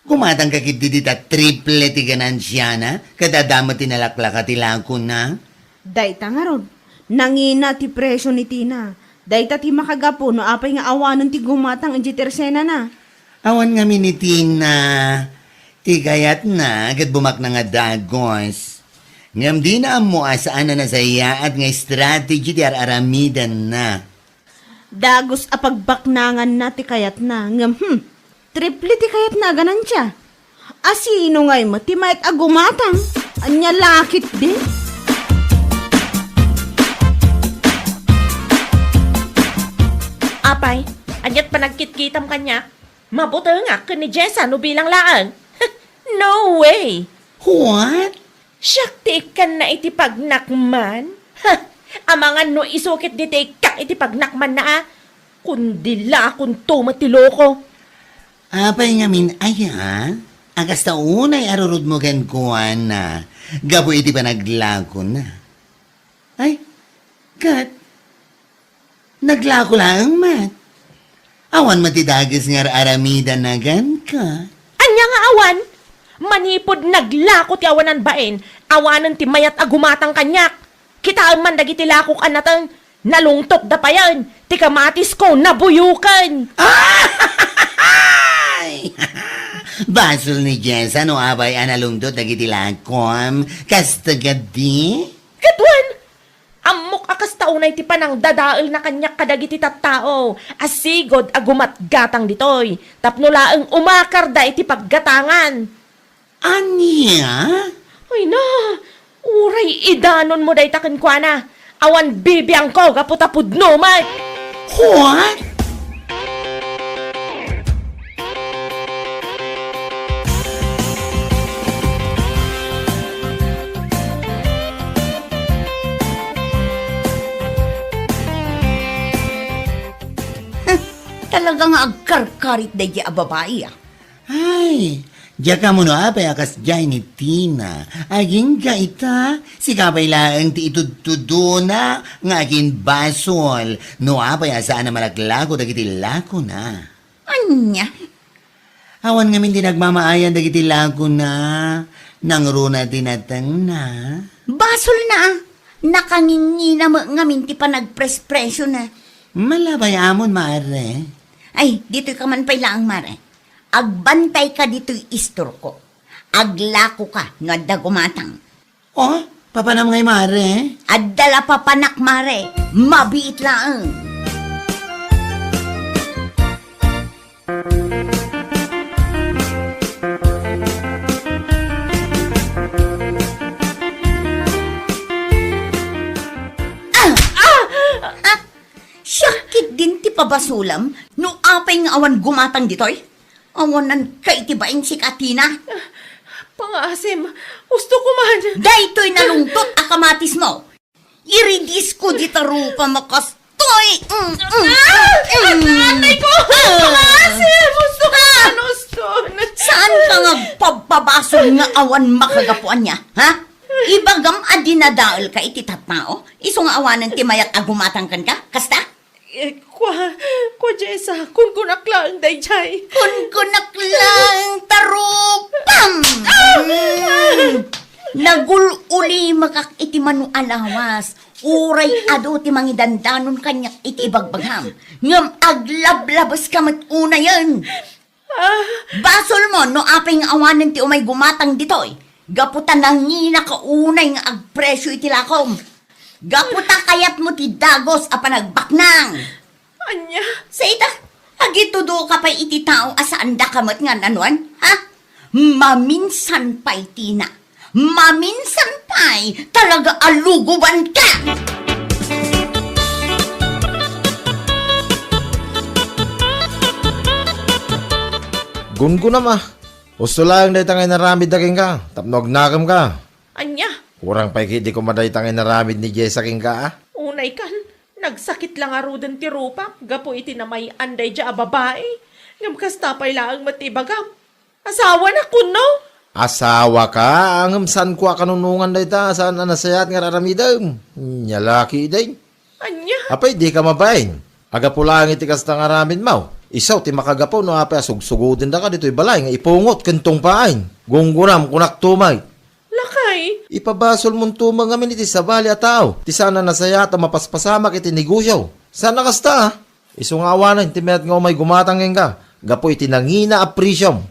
Gumatangka ketdi dita triple ti ganansiana, ket adda met ti nalaklaka ti lakona. Dayta ngarud, nangina ti presio ni Tina. Dayta ti makagapu no apay nga awanen ti gumatang idiay tersenana. Awan ngamin ni Tina ti kayatna ket bumakna nga dagus. Ngem dina ammo a saan a nasayaat nga strategy ti ar-aramidenna. Dagus a pagbaknanganna ti kayatna, ngem, hmm, triple ti kayatna a ganansia. Asino ngay met ti mayat a gumatang? Ania la ketdi? Apay, aniat panagkitkitam kaniak? Mabutengak ken ni Jessa no bilang laeng. No way! What? Siak ti ikkanna iti pagnakman? Ha! Amangan no isu ketdi ti ikkak iti pagnakmanna a. Kundi lakonto met ti loko. Apay ngamin aya? A kasta unay a rurudmo kenkuana gapu iti panaglakona. Ay, ket naglako laeng met. Awan met ti dagus nga ar-aramidanna kenka. Ania nga awan? Manipud naglako ti awanan bain, awanen ti mayat a gumatang kaniak. Kitaem man dagiti lakok a nateng, nalungtotda payen, ti kamatisko nabuyoken. Ay! Basol ni Jessa no apay a nalungtot dagiti lakom. Kasta kadi? Ket wen, ammok a kasta unay ti panangdadaelna kaniak kadagiti tattao a sigud a gumatgatang ditoy tapno laeng umakarda iti paggatangan. Ania? Ay na, uray idanonmo dayta kenkuana. Awan bibiangko gapu ta pudno met. What? Talaga nga agkarkarit daydi a babai, a. Ay, diak ammo no apay a kasdiay ni Tina. Agingga ita, sika pay laeng ti itudtudona nga aginbasol no apay a saan a malaklako dagiti lakona. Ania? Awan ngamin ti nagmamaayan dagiti lakona. Nangruna ti natengna. Basolna a. Nakangingina met ngamin ti panagprespresiona. Malabay amon, Mare. Ay, ditoyka man pay laeng, Mare. Agbantayka ditoy istorko. Aglakoka no adda gumatang. Oh, papanam ngay, Mare? Adda la papanak, Mare. Mabiit laeng. Ah! Ah! Ah! Siak ketdin ti pabasolam no apay nga awan gumatang ditoy? Awananka iti bain sika, Tina. Pangaasim, gusto ko man. Daytoy nalungtot a kamatismo. Iridisko dita rupam a kastoy. Mm, mm, mm, mm. Atay ko! Pangaasim, gusto ko man, gusto. Saan ka nga agpabpabasol nga awan makagapuan niya, ha? Ibagam a dinadael ka iti tattao? Isu nga awanen ti mayat a gumatang kenka? Kasta? Eh, kua, kua Jessa, kunkunak laeng dayjay. Kunkunak laeng tarupam! Mm. Nagul-ulimakak iti mano a lawas. Uray adu ti mangidandanon kaniak iti ibagbagam. Ngem aglablabeska met unayen. Ah. Basolmo no apay nga awanen ti umay gumatang ditoy. Gapu ta nanginaka unay nga agpresio iti lakom. Gapu ta kayatmo ti dagos a panagbaknang. Ania? Sa ita, agitudoka pay iti tao a saandaka met nga nanuan, ha? Maminsan pay, Tina. Maminsan pay, talaga a lugubanka! Gungunam a. Husto laeng dayta nga inaramidda kenka, tapno agnakemka. Ania? Kurang pay ketdi koma dayta nga inaramid ni Jessa kenka, a? Unay kan, nagsakit la ngaruden ti rupak gapu iti namay-an daydiay a babai. Ngem kasta pay laeng met ti ibagam. Asawana, kunno? Asawaka, ngem saan ko a kanunongan dayta, saan a nasayaat nga ar-aramidem. Nia la ketdin. Ania? Apay, dika mabain. Gapu laeng iti kasta nga aramidmo. Isu ti makagapu no apay a sugsugodendaka ditoy balay nga ipungot ken tungpaen. Gunggunam, kunak tumay. Lakay. Ipabasolmonto met ngamin iti sabali a tao ti saan a nasayaat a mapaspasamak iti negosio. Saan a kasta, a? Isu nga awanen ti mayat nga umay gumatang kenka gapu iti nangina a presiom.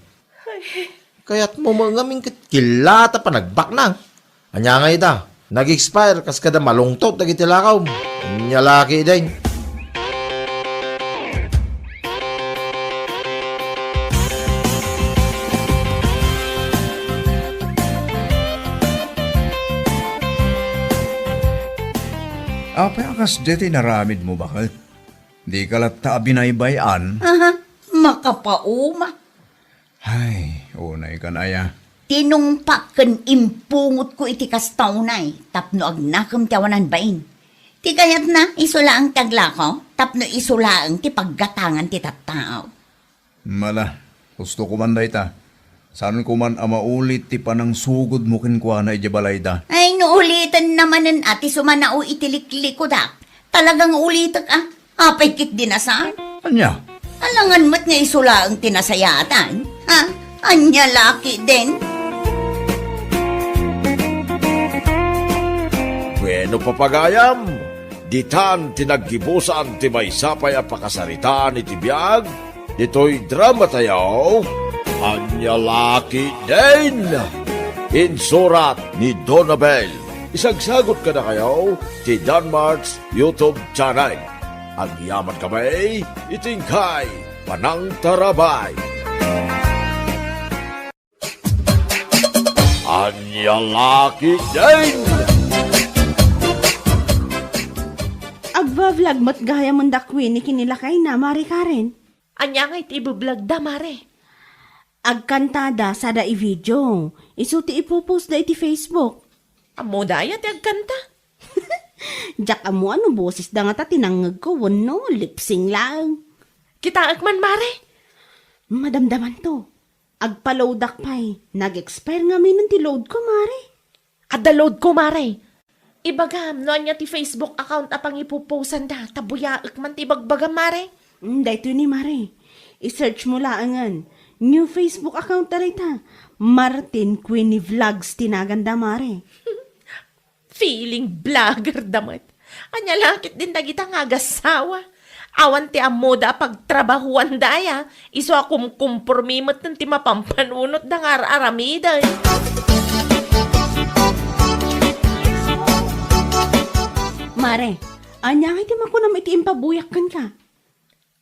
Ay. Kayatmo met ngamin ket killata panagbaknang. Ania ngay ita? Nag-expire kas kada malungtot dagiti lakaw. Nia la ketdin. Apay a kasdi ti inaramidmo, baket? Dika latta a binaybay-an? Aha, makapauma. Ay, unay kan aya. Tinungpak ken impungotko iti kasta unay tapno agnakem ti awanan bain. Ti kayatna, isu laeng ti aglako, tapno isu laeng ti paggatangan ti tattao. Mala, husto koman dayta. Saan koman a maulit ti panangsugodmo kenkuana idiay balayda. Ay, no uliten namanen a ti sumanao iti liklikudak. Talagang ulitek a. Apay ketdi a saan? Ania? Alangan met nga isu laeng ti nasayaatan. Ha? Ania la ketdin? Bueno, papagayam, ditan ti naggibusan ti maysa pay a pakasaritaan iti biag ditoy dramatayo, Ania la ketdin? Insurat ni Donabel. Isagsagot kadakayo ti Danmart's YouTube channel. Agyamankami iti inkay panangtarabay. Ania la ketdin? Agva-vlog met gayam da Queenie ken ni lakayna, Mare Karen. Ania ngay ti ibablogda, Mare? Agkantada sada i-video. Isu ti ipopost da iti Facebook. Ammoda aya ti agkanta? Diak ammo no bosesda ngata ti nangngegko wenno lip-sync laeng. Kitaek man, Mare. Madamdamanto. Agpa-loadak pay. Nag-expire ngamin ti load ko, Mare. Adda load ko, Mare. Ibagam no ania ti Facebook account a pangipoposanda, ta buyaek man ti ibagbagam, Mare. Mm, daytoy ni Mare. I-search mo laengen. New Facebook account da dayta. Martin Queenie Vlogs ti naganda, Mare. Feeling vlogger da met. Ania la ketdin dagita nga agassawa? Awan ti ammoda a pagtrabahuanda aya, isu a kumkumpormi met ti mapampanunotda nga ar-aramiden. Mare, ania ngay ti makunam iti impabuyak kenka?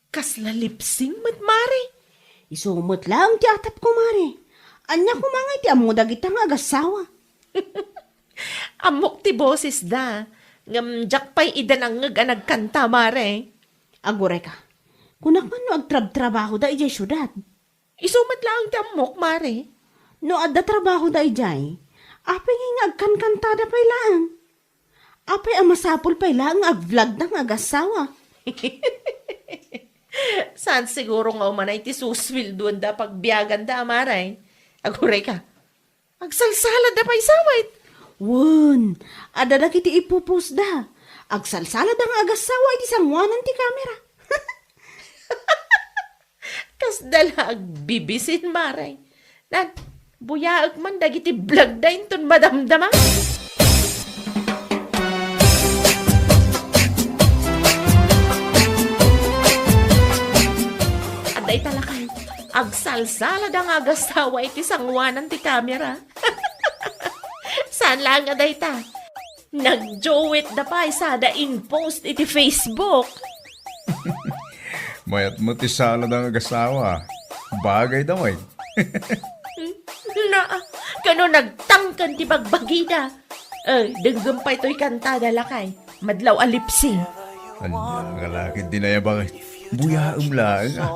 Kasla lip-sync met, Mare? Isu met laeng ti atapko, Mare. Ania koma ngay ti ammo dagita nga agassawa? Ammok ti bosesda, ngem diak pay ida nangngeg a nagkanta, Mare. Agurayka. Kunak man no agtrabtrabahoda idiay siudad. Isu met laeng ti ammok, Mare. No adda trabahoda idiay, apay ngay nga agkankantada pay laeng? Apay a masapul pay laeng nga agvlogda nga agassawa? Saan siguro nga umanay ti susueldoanda a pagbiaganda, Mare? Agurayka. Agsalsalada pay sa met. Wen, adda dagiti ipupostda. Agsalsalada nga agassawa iti sanguanan ti kamera. Kasda la agbibisin, Mare. Nan, buyaek man dagiti vlog da inton madamdama. Adda ita lakay, agsalsalada nga agassawa iti sanguanan ti kamera. Saan laeng a dayta? Nagduet da pay sada in-post iti Facebook. Mayat met ti sala da nga agasawa. Bagay da met. Na, kano nagtangken ti bagbagida. Eh, denggem pay toy kantada lakay. Madlaw a lipsing. Ania nga lakay di nayabak? Buyaem laeng, a.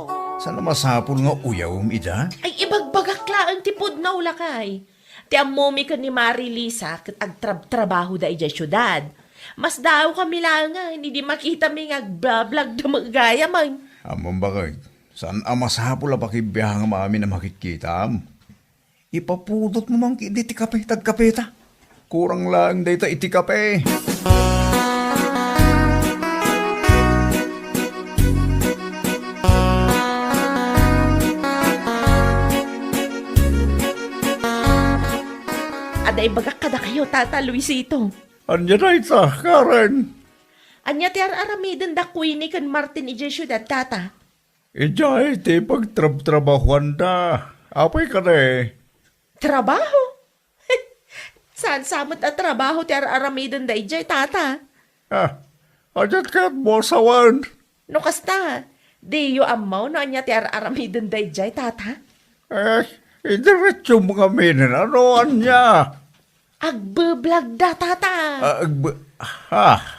Saan a masapul nga uyawem ida? Ay, ibagbagak laeng ti pudno lakay. Ti ammomi ken ni Mari Lisa ket agtrabtrabahoda idiay siudad. Masdaawkami laengen idi makitami nga agbablog da met gayamen. Ammom baket, saan a masapul a pakibiangam amin a makitkitam. Ipapudotmo man ketdi ti kape, ta agkapeta. Kurang laeng dayta iti kape. Adda ibagak kadakayo, Tata Luisito. Ania dayta, Karen? Ania ti ar-aramiden da Queenie ken Martin idiay siudad, Tata? Idiay ti pagtrabtrabahuanda. Apay kadi? Trabaho? Saan sa met a trabaho ti ar-aramiden da idiay, Tata? Ah, adiak kayatmo a sawen? No kasta, diyo ammo no ania ti ar-aramiden da idiay, Tata? Eh, idiretsom ngamin, ano ania? Agbeblog da, Tata. Ah, agbe-, ha?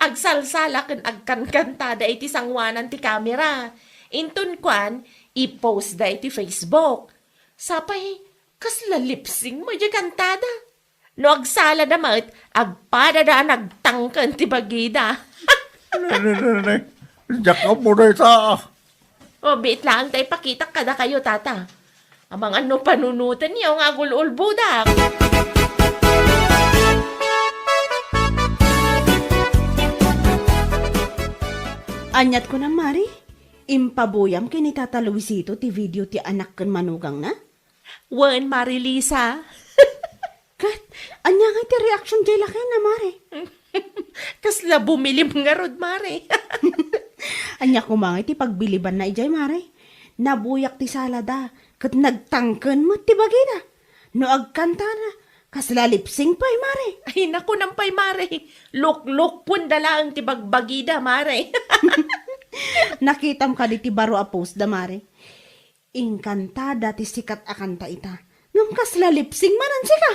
Agsalsala ken agkankantada iti sanguanan ti kamera. Inton kuan, i-post da iti Facebook. Sapay, kasla lipsing mo iti kantada. No agsalada met, agpadada a nagtangken ti bagida. Ne, ne, ne, ne. Diak ammo dayta. O, biit laeng ta ipakitak kadakayo, Tata. Amangan no panunotenyo nga agul-ulbodak. Aniat kunam, Mari? Impabuyam ken ni Tata Luisito ti video ti anak ken manugangna? Wen, Mari Lisa. Ket, ania ngay ti reaction diay lakayna, Mari? Kasla bumilim ngarud, Mari. Ania koma ngay ti pagbilibanna idiay, Mari? Nabuyak ti salada, ket nagtangken met ti bagida. No agkantada, kasla lipsing pay, Mari. Ay, nakunam pay, Mari. Luklukpon da laeng ti bagbagida, Mari. Nakitam kadi ti baro a post da, Mari? Inkantada ti sikat a kanta ita. Ngem kasla lipsing manen sika.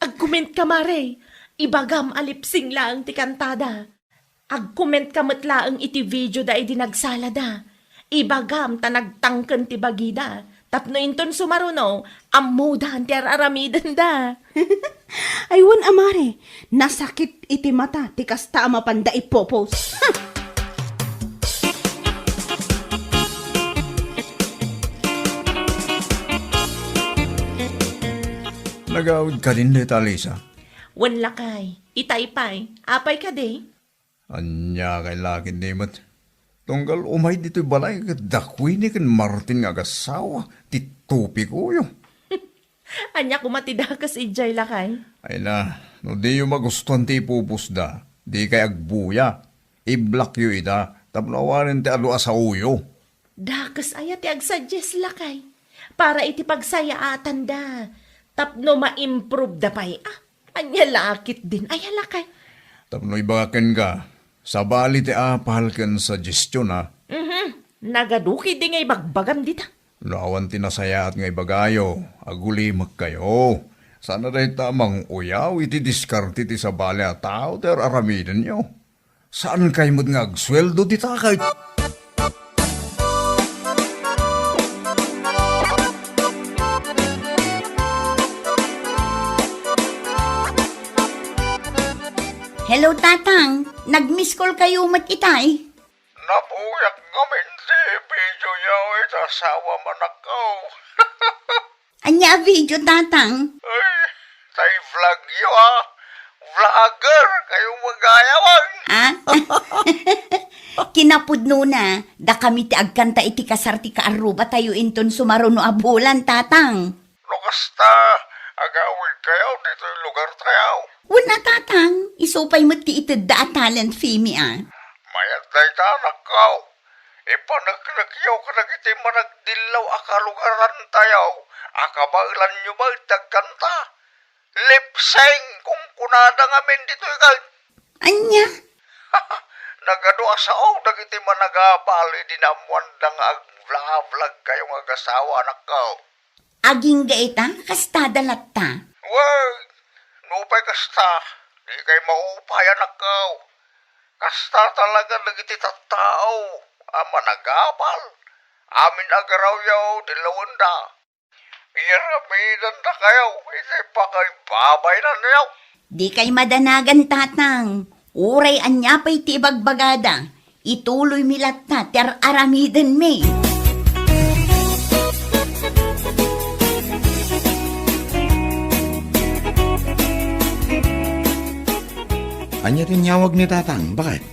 Agkomentka, Mare. Ibagam a lipsing laeng ti kantada. Agkomentka met laeng iti video da idi nagsalada. Ibagam ta nagtangken ti bagida. Tapno inton sumaruno, ammodan ti ar-aramidenda. Ay, wen a, Mare, nasakit iti mata ti kasta a mapanda ipopos. Nagawid kadin dayta, Lisa? Wen lakay, itay pay. Apay kadi? Ania kay lakay ni met? Tunggal umay ditoy balay ket da Queenie ken Martin nga agassawa ti topikoyo. Ania koma ti dakes idiay, lakay? Ay na, no diyo magustuan ti ipupusda, dikay agbuya. I-blockyo ida tapno awanen ti adu a saoyo. Dakes aya ti agsuggest, lakay? Para iti pagsayaatanda tapno ma-improve da pay a. Ania la ketdin aya, lakay? Tapno ibagak kenka, sabali ti apal ken suggestion a. Mhm. Nagadu ketdi nga ibagbagam dita. No awan ti nasayaat nga ibagayo, agulimekkayo. Saan a dayta a mang-uyaw iti diskarte ti sabali a tao ti ar-aramidenyo. Saankay met nga agsueldo dita ket. Hello, Tatang. Nag-miss call kayo met itay? Nabuyak ngamin ti videoyo iti asawa manakaw. Ania a video, Tatang? Ay, tay vlogyo, a. Vlogger kayo, magayawag. Ah? Kinapudnona, dakami ti agkanta iti kasar ti kaarrubatayo inton sumaruno a bulan, Tatang. No kasta, agawid kayo ditoy lugar tayo. Wen a, Tatang, isu pay met ti itedda a talent fee mi a. Mayat dayta, anakko. Ipaneknekyo kadagiti managdillaw a kalugaran tayo a kabaelanyo met ti agkanta. Lip sync, kunkunada ngamin ditoy ket. Ania? Nagadu a sao dagiti managapal idi naammoanda nga agvlog-vlog kayo nga agasawa, anakko. Agingga ita, kastada latta. Wen, nupay kasta, dikay maupay, anakko. Kasta talaga dagiti tattao a managapal. Amin a garawyo, dillawenda. Iyaramidendakayo iti pakaibabainanyo. Dikay madanagan, Tatang. Uray ania pay ti ibagbagada, ituloymi latta ti ar-aramidenmi. Ania ti inyawag ni Tatang? Baket?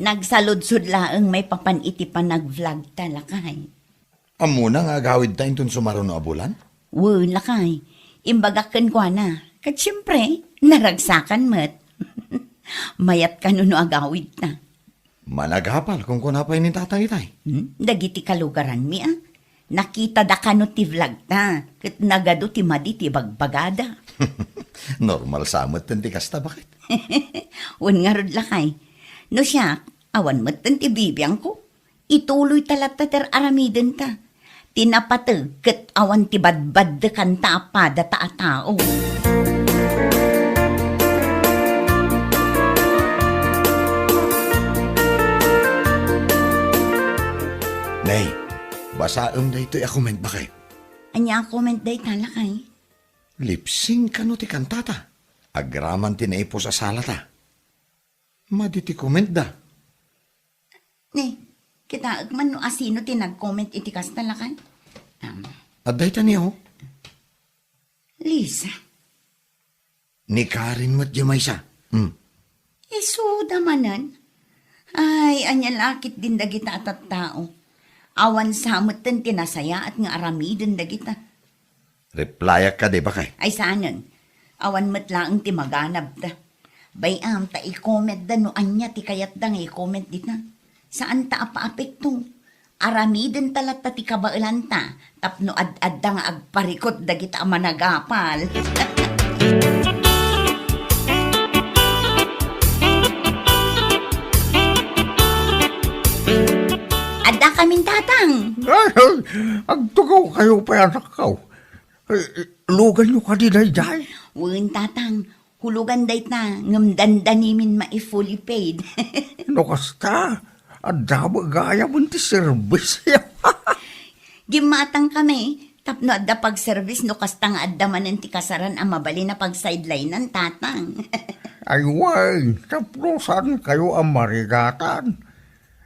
Nagsaludsod laeng maipapan iti panag-vlog ta, lakay. Ammona nga agawidta inton sumaruno a bulan? Wen, lakay. Imbagak kenkuana. Ket siempre, naragsakan met. Mayat kano no agawidta. Managapal, kunkuna pay ni Tatang itay. Hmm? Dagiti kalugaranmi a. Nakitada kano ti vlog ta, ket nagadu ti madi ti bagbagada. Normal sa metten ti kasta, baket? Wen ngarud, lakay. No siak, awan metten ti bibiangko. Ituloyta latta ti ar-aramidenta. Ti napateg ket awan ti badbaddekanta a padata a tao. Nay, basaem daytoy a comment, baket. Ania a comment dayta, lakay? Lip sync kano ti kantata? Agraman ti naipus a salata. Madi ti comment da. Ni, kitaek man no asino ti nag-comment iti kasta, lakay. Um, Adda ita ni, oh. Lisa. Ni Karen met di maysa. Hmm. Isuda manen. Ay, ania la ketdin dagita a tattao. Awan sa metten ti nasayaat nga aramiden dagita. Replyak kadi, baket? Ay, saanen. Awan met laeng ti maganabda. Bay-am ta i-commentda no ania ti kayatda nga i-comment dita. Saanta a paapekto. Aramidenta latta ti kabaelanta tapno ad-adda nga agparikut dagita a managapal. Addakamin, Tatang. Ay, ay, agtugaw kayo pay, anakko. Eh, eh, luganyo kadi daydiay? Wen, Tatang. Hulugan dayta, ngem dandanimin mai-fully paid. No kasta, adda met gayam ti serbisyo. Gimmatang kami, tapno adda pagservis no kasta nga adda manen ti kasaran a mabalin a pagsidelinean, Tatang. Ay, wen, tapno saan kayo a marigatan.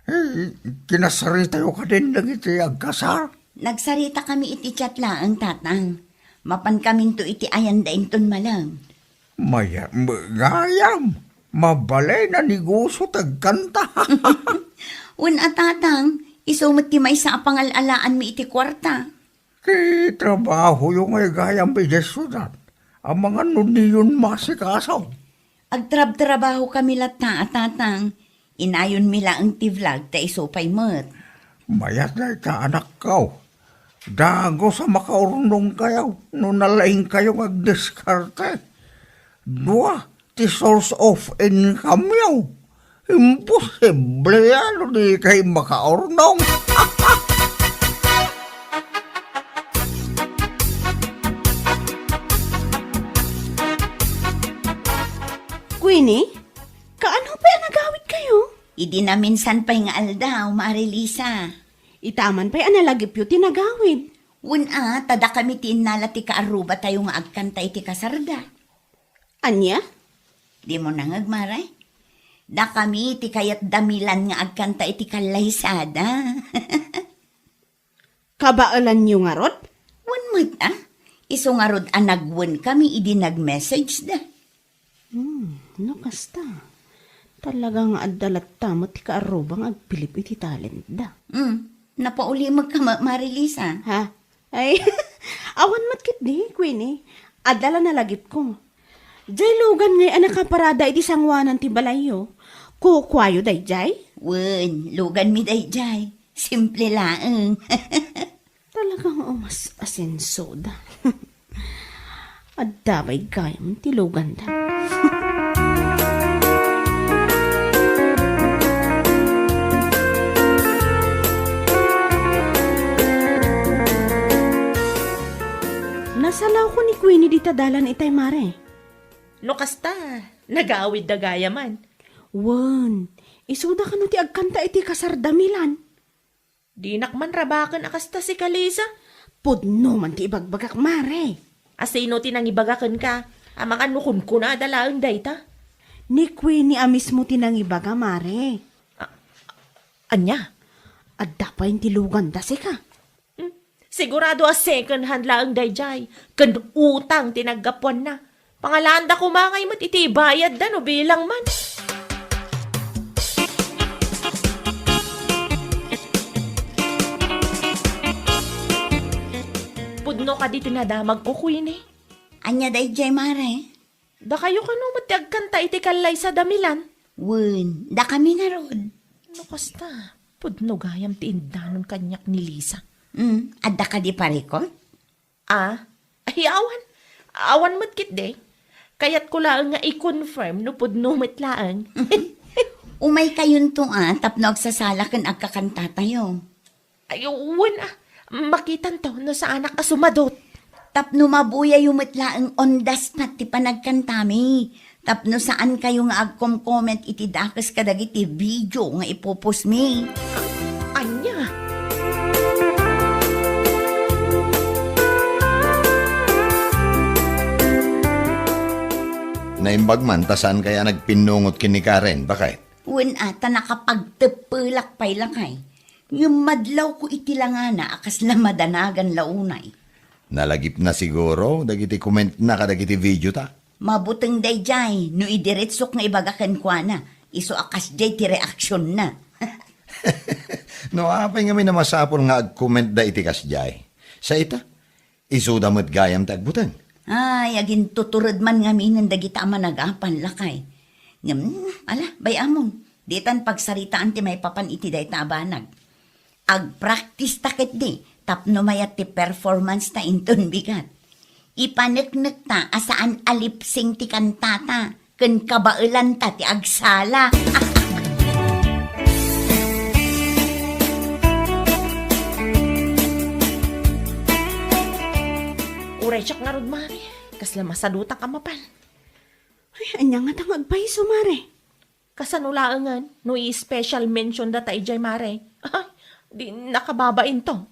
Eh, kinasaritayo kadin dagiti agkasar? Nagsarita kami iti chat laeng, Tatang. Mapan kaminto iti ayanda inton malem. Mayat met gayam, mabalin a negosio ti agkanta. Wen a, Tatang, isu met ti maysa a pangal-alaanmi iti kuarta. Ti trabahoyo ngay gayam idiay siudad, amangan no diyon maasikaso. Agtrabtrabaho kami latta a, Tatang. Inayonmi laeng ti vlog ta isu pay met. Mayat dayta, anakko. Dagus a makaurnongkayo no nalaingkayo nga agdiskarte. Dua ti source of income-yo. Imposible a no dikay makaurnong. Queenie, kaano pay a nagawidkayo? Idi naminsan pay nga aldaw, Mari Lisa. Ita man pay a nalagipyo ti nagawid. Wen a, ta dakami ti innala ti kaarrubatayo nga agkanta iti kasarda. Ania? Dimo nangeg, Mare? Dakami ti kayat da Milan nga agkanta iti kallaysada. Kabaelanyo ngarud? Wen met a. Isu ngarud a nagwenkami idi nag-messageda. Hmm. No kasta, talaga nga adda latta met ti kaarruba nga agbilib iti talentda. Hmm, napaulimegka, Ma-, Marilisa. Ha? Ay, awan met ketdi, Queenie. Adda la nalagipko. Jay lugan ngay a nakaparada iti sangoanan ti balayyo. Kukuayo dayjay? Wen, luganmi dayjay. Simple laeng. Talagang umas asensoda. Adda pay gayam ti luganda. Nasalawko ni Queenie dita dalan itay, Mare. No kasta, nagawidda gayaman. Wen, isuda kano ti agkanta iti kasarda, Milan? Dinak man rabaken a kasta, sika, Lisa. Pudno man ti ibagbagak, Mare. A sino ti nangibaga kenka? Amangan no kunkunada laeng dayta? Ni Queenie a mismo ti nangibaga, Mare. A-, ania? Adda pay ti luganda, sika. Hmm, sigurado a second hand laeng dayjay, ken utang ti naggapuanna. Pangalaanda koma ngay met iti ibayadda no bilang man. Pudno kadi ti nadamagko, Queenie? Ania dayjay, Mare? Dakayo kano met ti agkanta iti kallaysada, Milan? Wen, dakami ngarud. No kasta, pudno gayam ti indanon kaniak ni Lisa. Hmm, adda kadi parikot? Ah, ay, awan. Awan met ketdi. Kayatko laeng nga i-confirm no pudno met laeng. Umaykayonto a tapno agsasala ken agkakantatayo. Ay, wen a. Makitanto no saanak a sumadot. Tapno mabuyayo met laeng on the spot ti panagkantami. Tapno saankayo nga agkom-comment iti dakes kadagiti video nga ipupostmi. Ania? Naimbag man ta saan kaya nagpinnungot ken ni Karen, baket? Wen a, ta nakapagteppelak pay lakay. Ngem madlawko iti langana a kasla madanagan la unay. Nalagipna siguro dagiti commentna kadagiti videota. Mabuteng dayjay no idiretsok nga ibaga kenkuana, isu a kasdiay ti reaksionna. No apay ngamin a masapul nga agcommentda iti kasdiay? Sa ita, isuda met gayam ti agbuteng. Ay, agintutured man ngaminen dagita a managapan, lakay. Ngem, ala, bay-amon, ditan pagsaritaan ti maipapan iti dayta a banag. Agpractice ta ketdi tapno mayat ti performance ta inton bigat. Ipaneknekta a saan a lip-sync ti kantata ken kabaelanta ti agsala. Uray siak ngarud, Mare. Kasla masadutak a mapan. Ay, ania ngata nga agpayso, Mare? Kasano laengen no i-special mention data idiay, Mare? Ay, di nakababain to.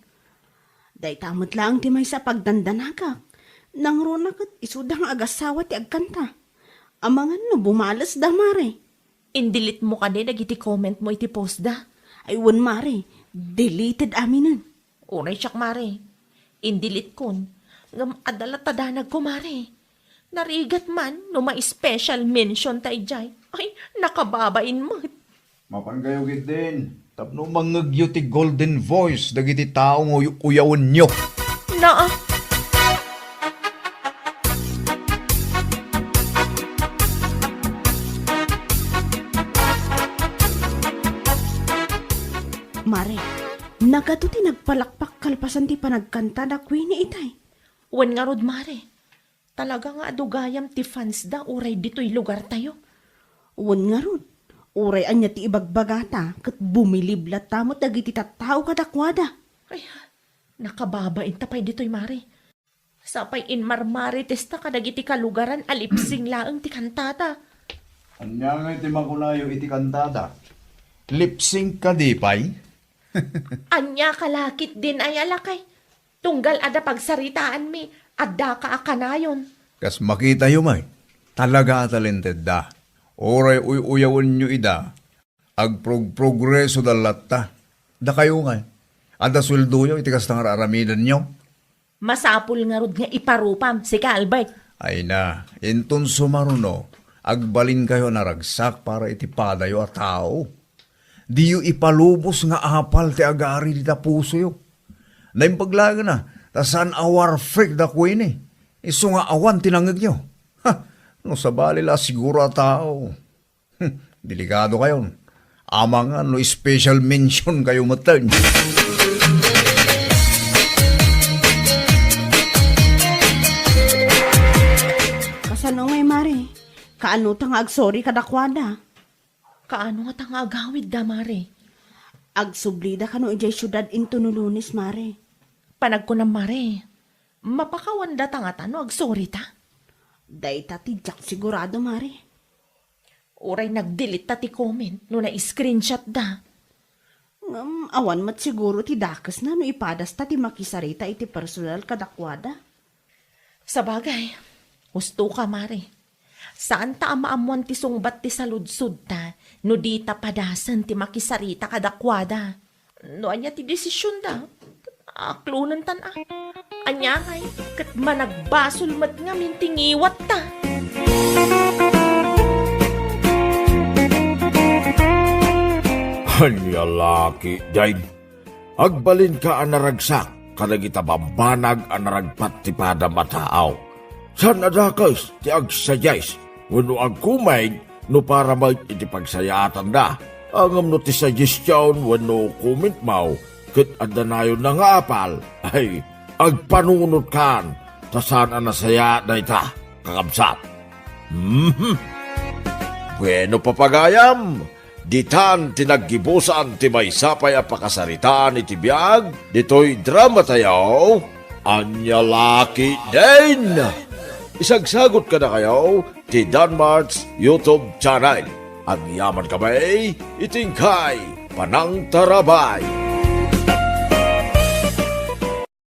Dayta met laeng ti maysa a pagdandanagak. Nangruna ket isuda nga agasawa ti agkanta. Amangan no bumalesda, Mare. Indelete mo kadi dagiti comment mo iti postda? Ay, wen, Mare. Deleted aminen. Uray siak, Mare. Indeletekon. Ngem adda latta danagko, Mare. Narigat man no ma-special mention ta idiay. Ay, nakababain met. Mapankayo ketdin tapno mangngegyo ti golden voice dagiti tao nga uy-uyawenyo. Naa. Mare, nagato ti nagpalakpak kalpasan ti panagkanta da Queenie itay. Wen ngarud, Mare. Talaga nga adu gayam ti fansda uray ditoy lugartayo. Wen ngarud, uray ania ti ibagbagata ket bumilib latta met dagiti tattao kadakuada. Ay, nakababain ta pay ditoy, Mare. Sapay inmarmaritesta kadagiti kalugaran a lip-sync laeng ti kantata. Ania ngay ti makunayo iti kantata? Lip-sync kadi pay? Ania ka la ketdin ay a lakay? Tunggal adda pagsaritaanmi, addaka a kanayon. Kas makitayo met, talaga a talentedda. Uray uy-uyawenyo ida, agprog-progresoda latta. Dakayo ngay, adda sueldoyo iti kasta nga ar-aramidenyo? Masapul ngarud nga iparupam, sika, Albert. Ay na, inton sumaruno, Agbalinkayo a naragsak para iti padayo a tao. Diyo ipalubos nga apal ti agari dita pusoyo. Naimbag laeng a, ta saan a war freak da Queenie. Isu nga awan ti nangngegyo. Ha, no sabali la siguro a tao. Hmm, delikado kayon. Amangan no special mention kayo metten. Kasano ngay, Mare? Kaano ta nga agsorry kadakuada? Kaano nga ta nga agawidda, Mare? Agsublida kano idiay siudad intono Lunes, Mare. Panagkunam, Mare. Mapakawanda ta ngata no agsorry ta? Dayta ti diak sigurado, Mare. Uray nag-delete ta ti comment no na-screenshot da. Ngem awan met siguro ti dakesna no ipadas ta ti makisarita iti personal kadakuada. Sabagay, husto ka, Mare. Saan ta a maammoan ti sungbat ti saludsodta no di ta padasen ti makisarita kadakuada. No ania ti desisionda, aklonentan a. Ania ngay, ket managbasol met ngamin ti ngiwatta. Ania la ketdin? Agbalinka a naragsak kadagita bambanag a naragpat ti padam a tao. Saan a dakes ti agsuggest wenno agcomment no para met iti pagsayaatanda. Ngem no ti suggestion wenno comment mo ket adda nayonna nga apal, ay, agpanunotkan ta saan a nasayaat dayta, kakabsat. Mhm. Bueno, papagayam, ditan ti naggibusan ti maysa pay a pakasaritaan iti biag ditoy dramatayo, Ania la ketdin! Isagsagot kadakayo ti Danmart's YouTube channel. Agyaman kami iti inkay panangtarabay.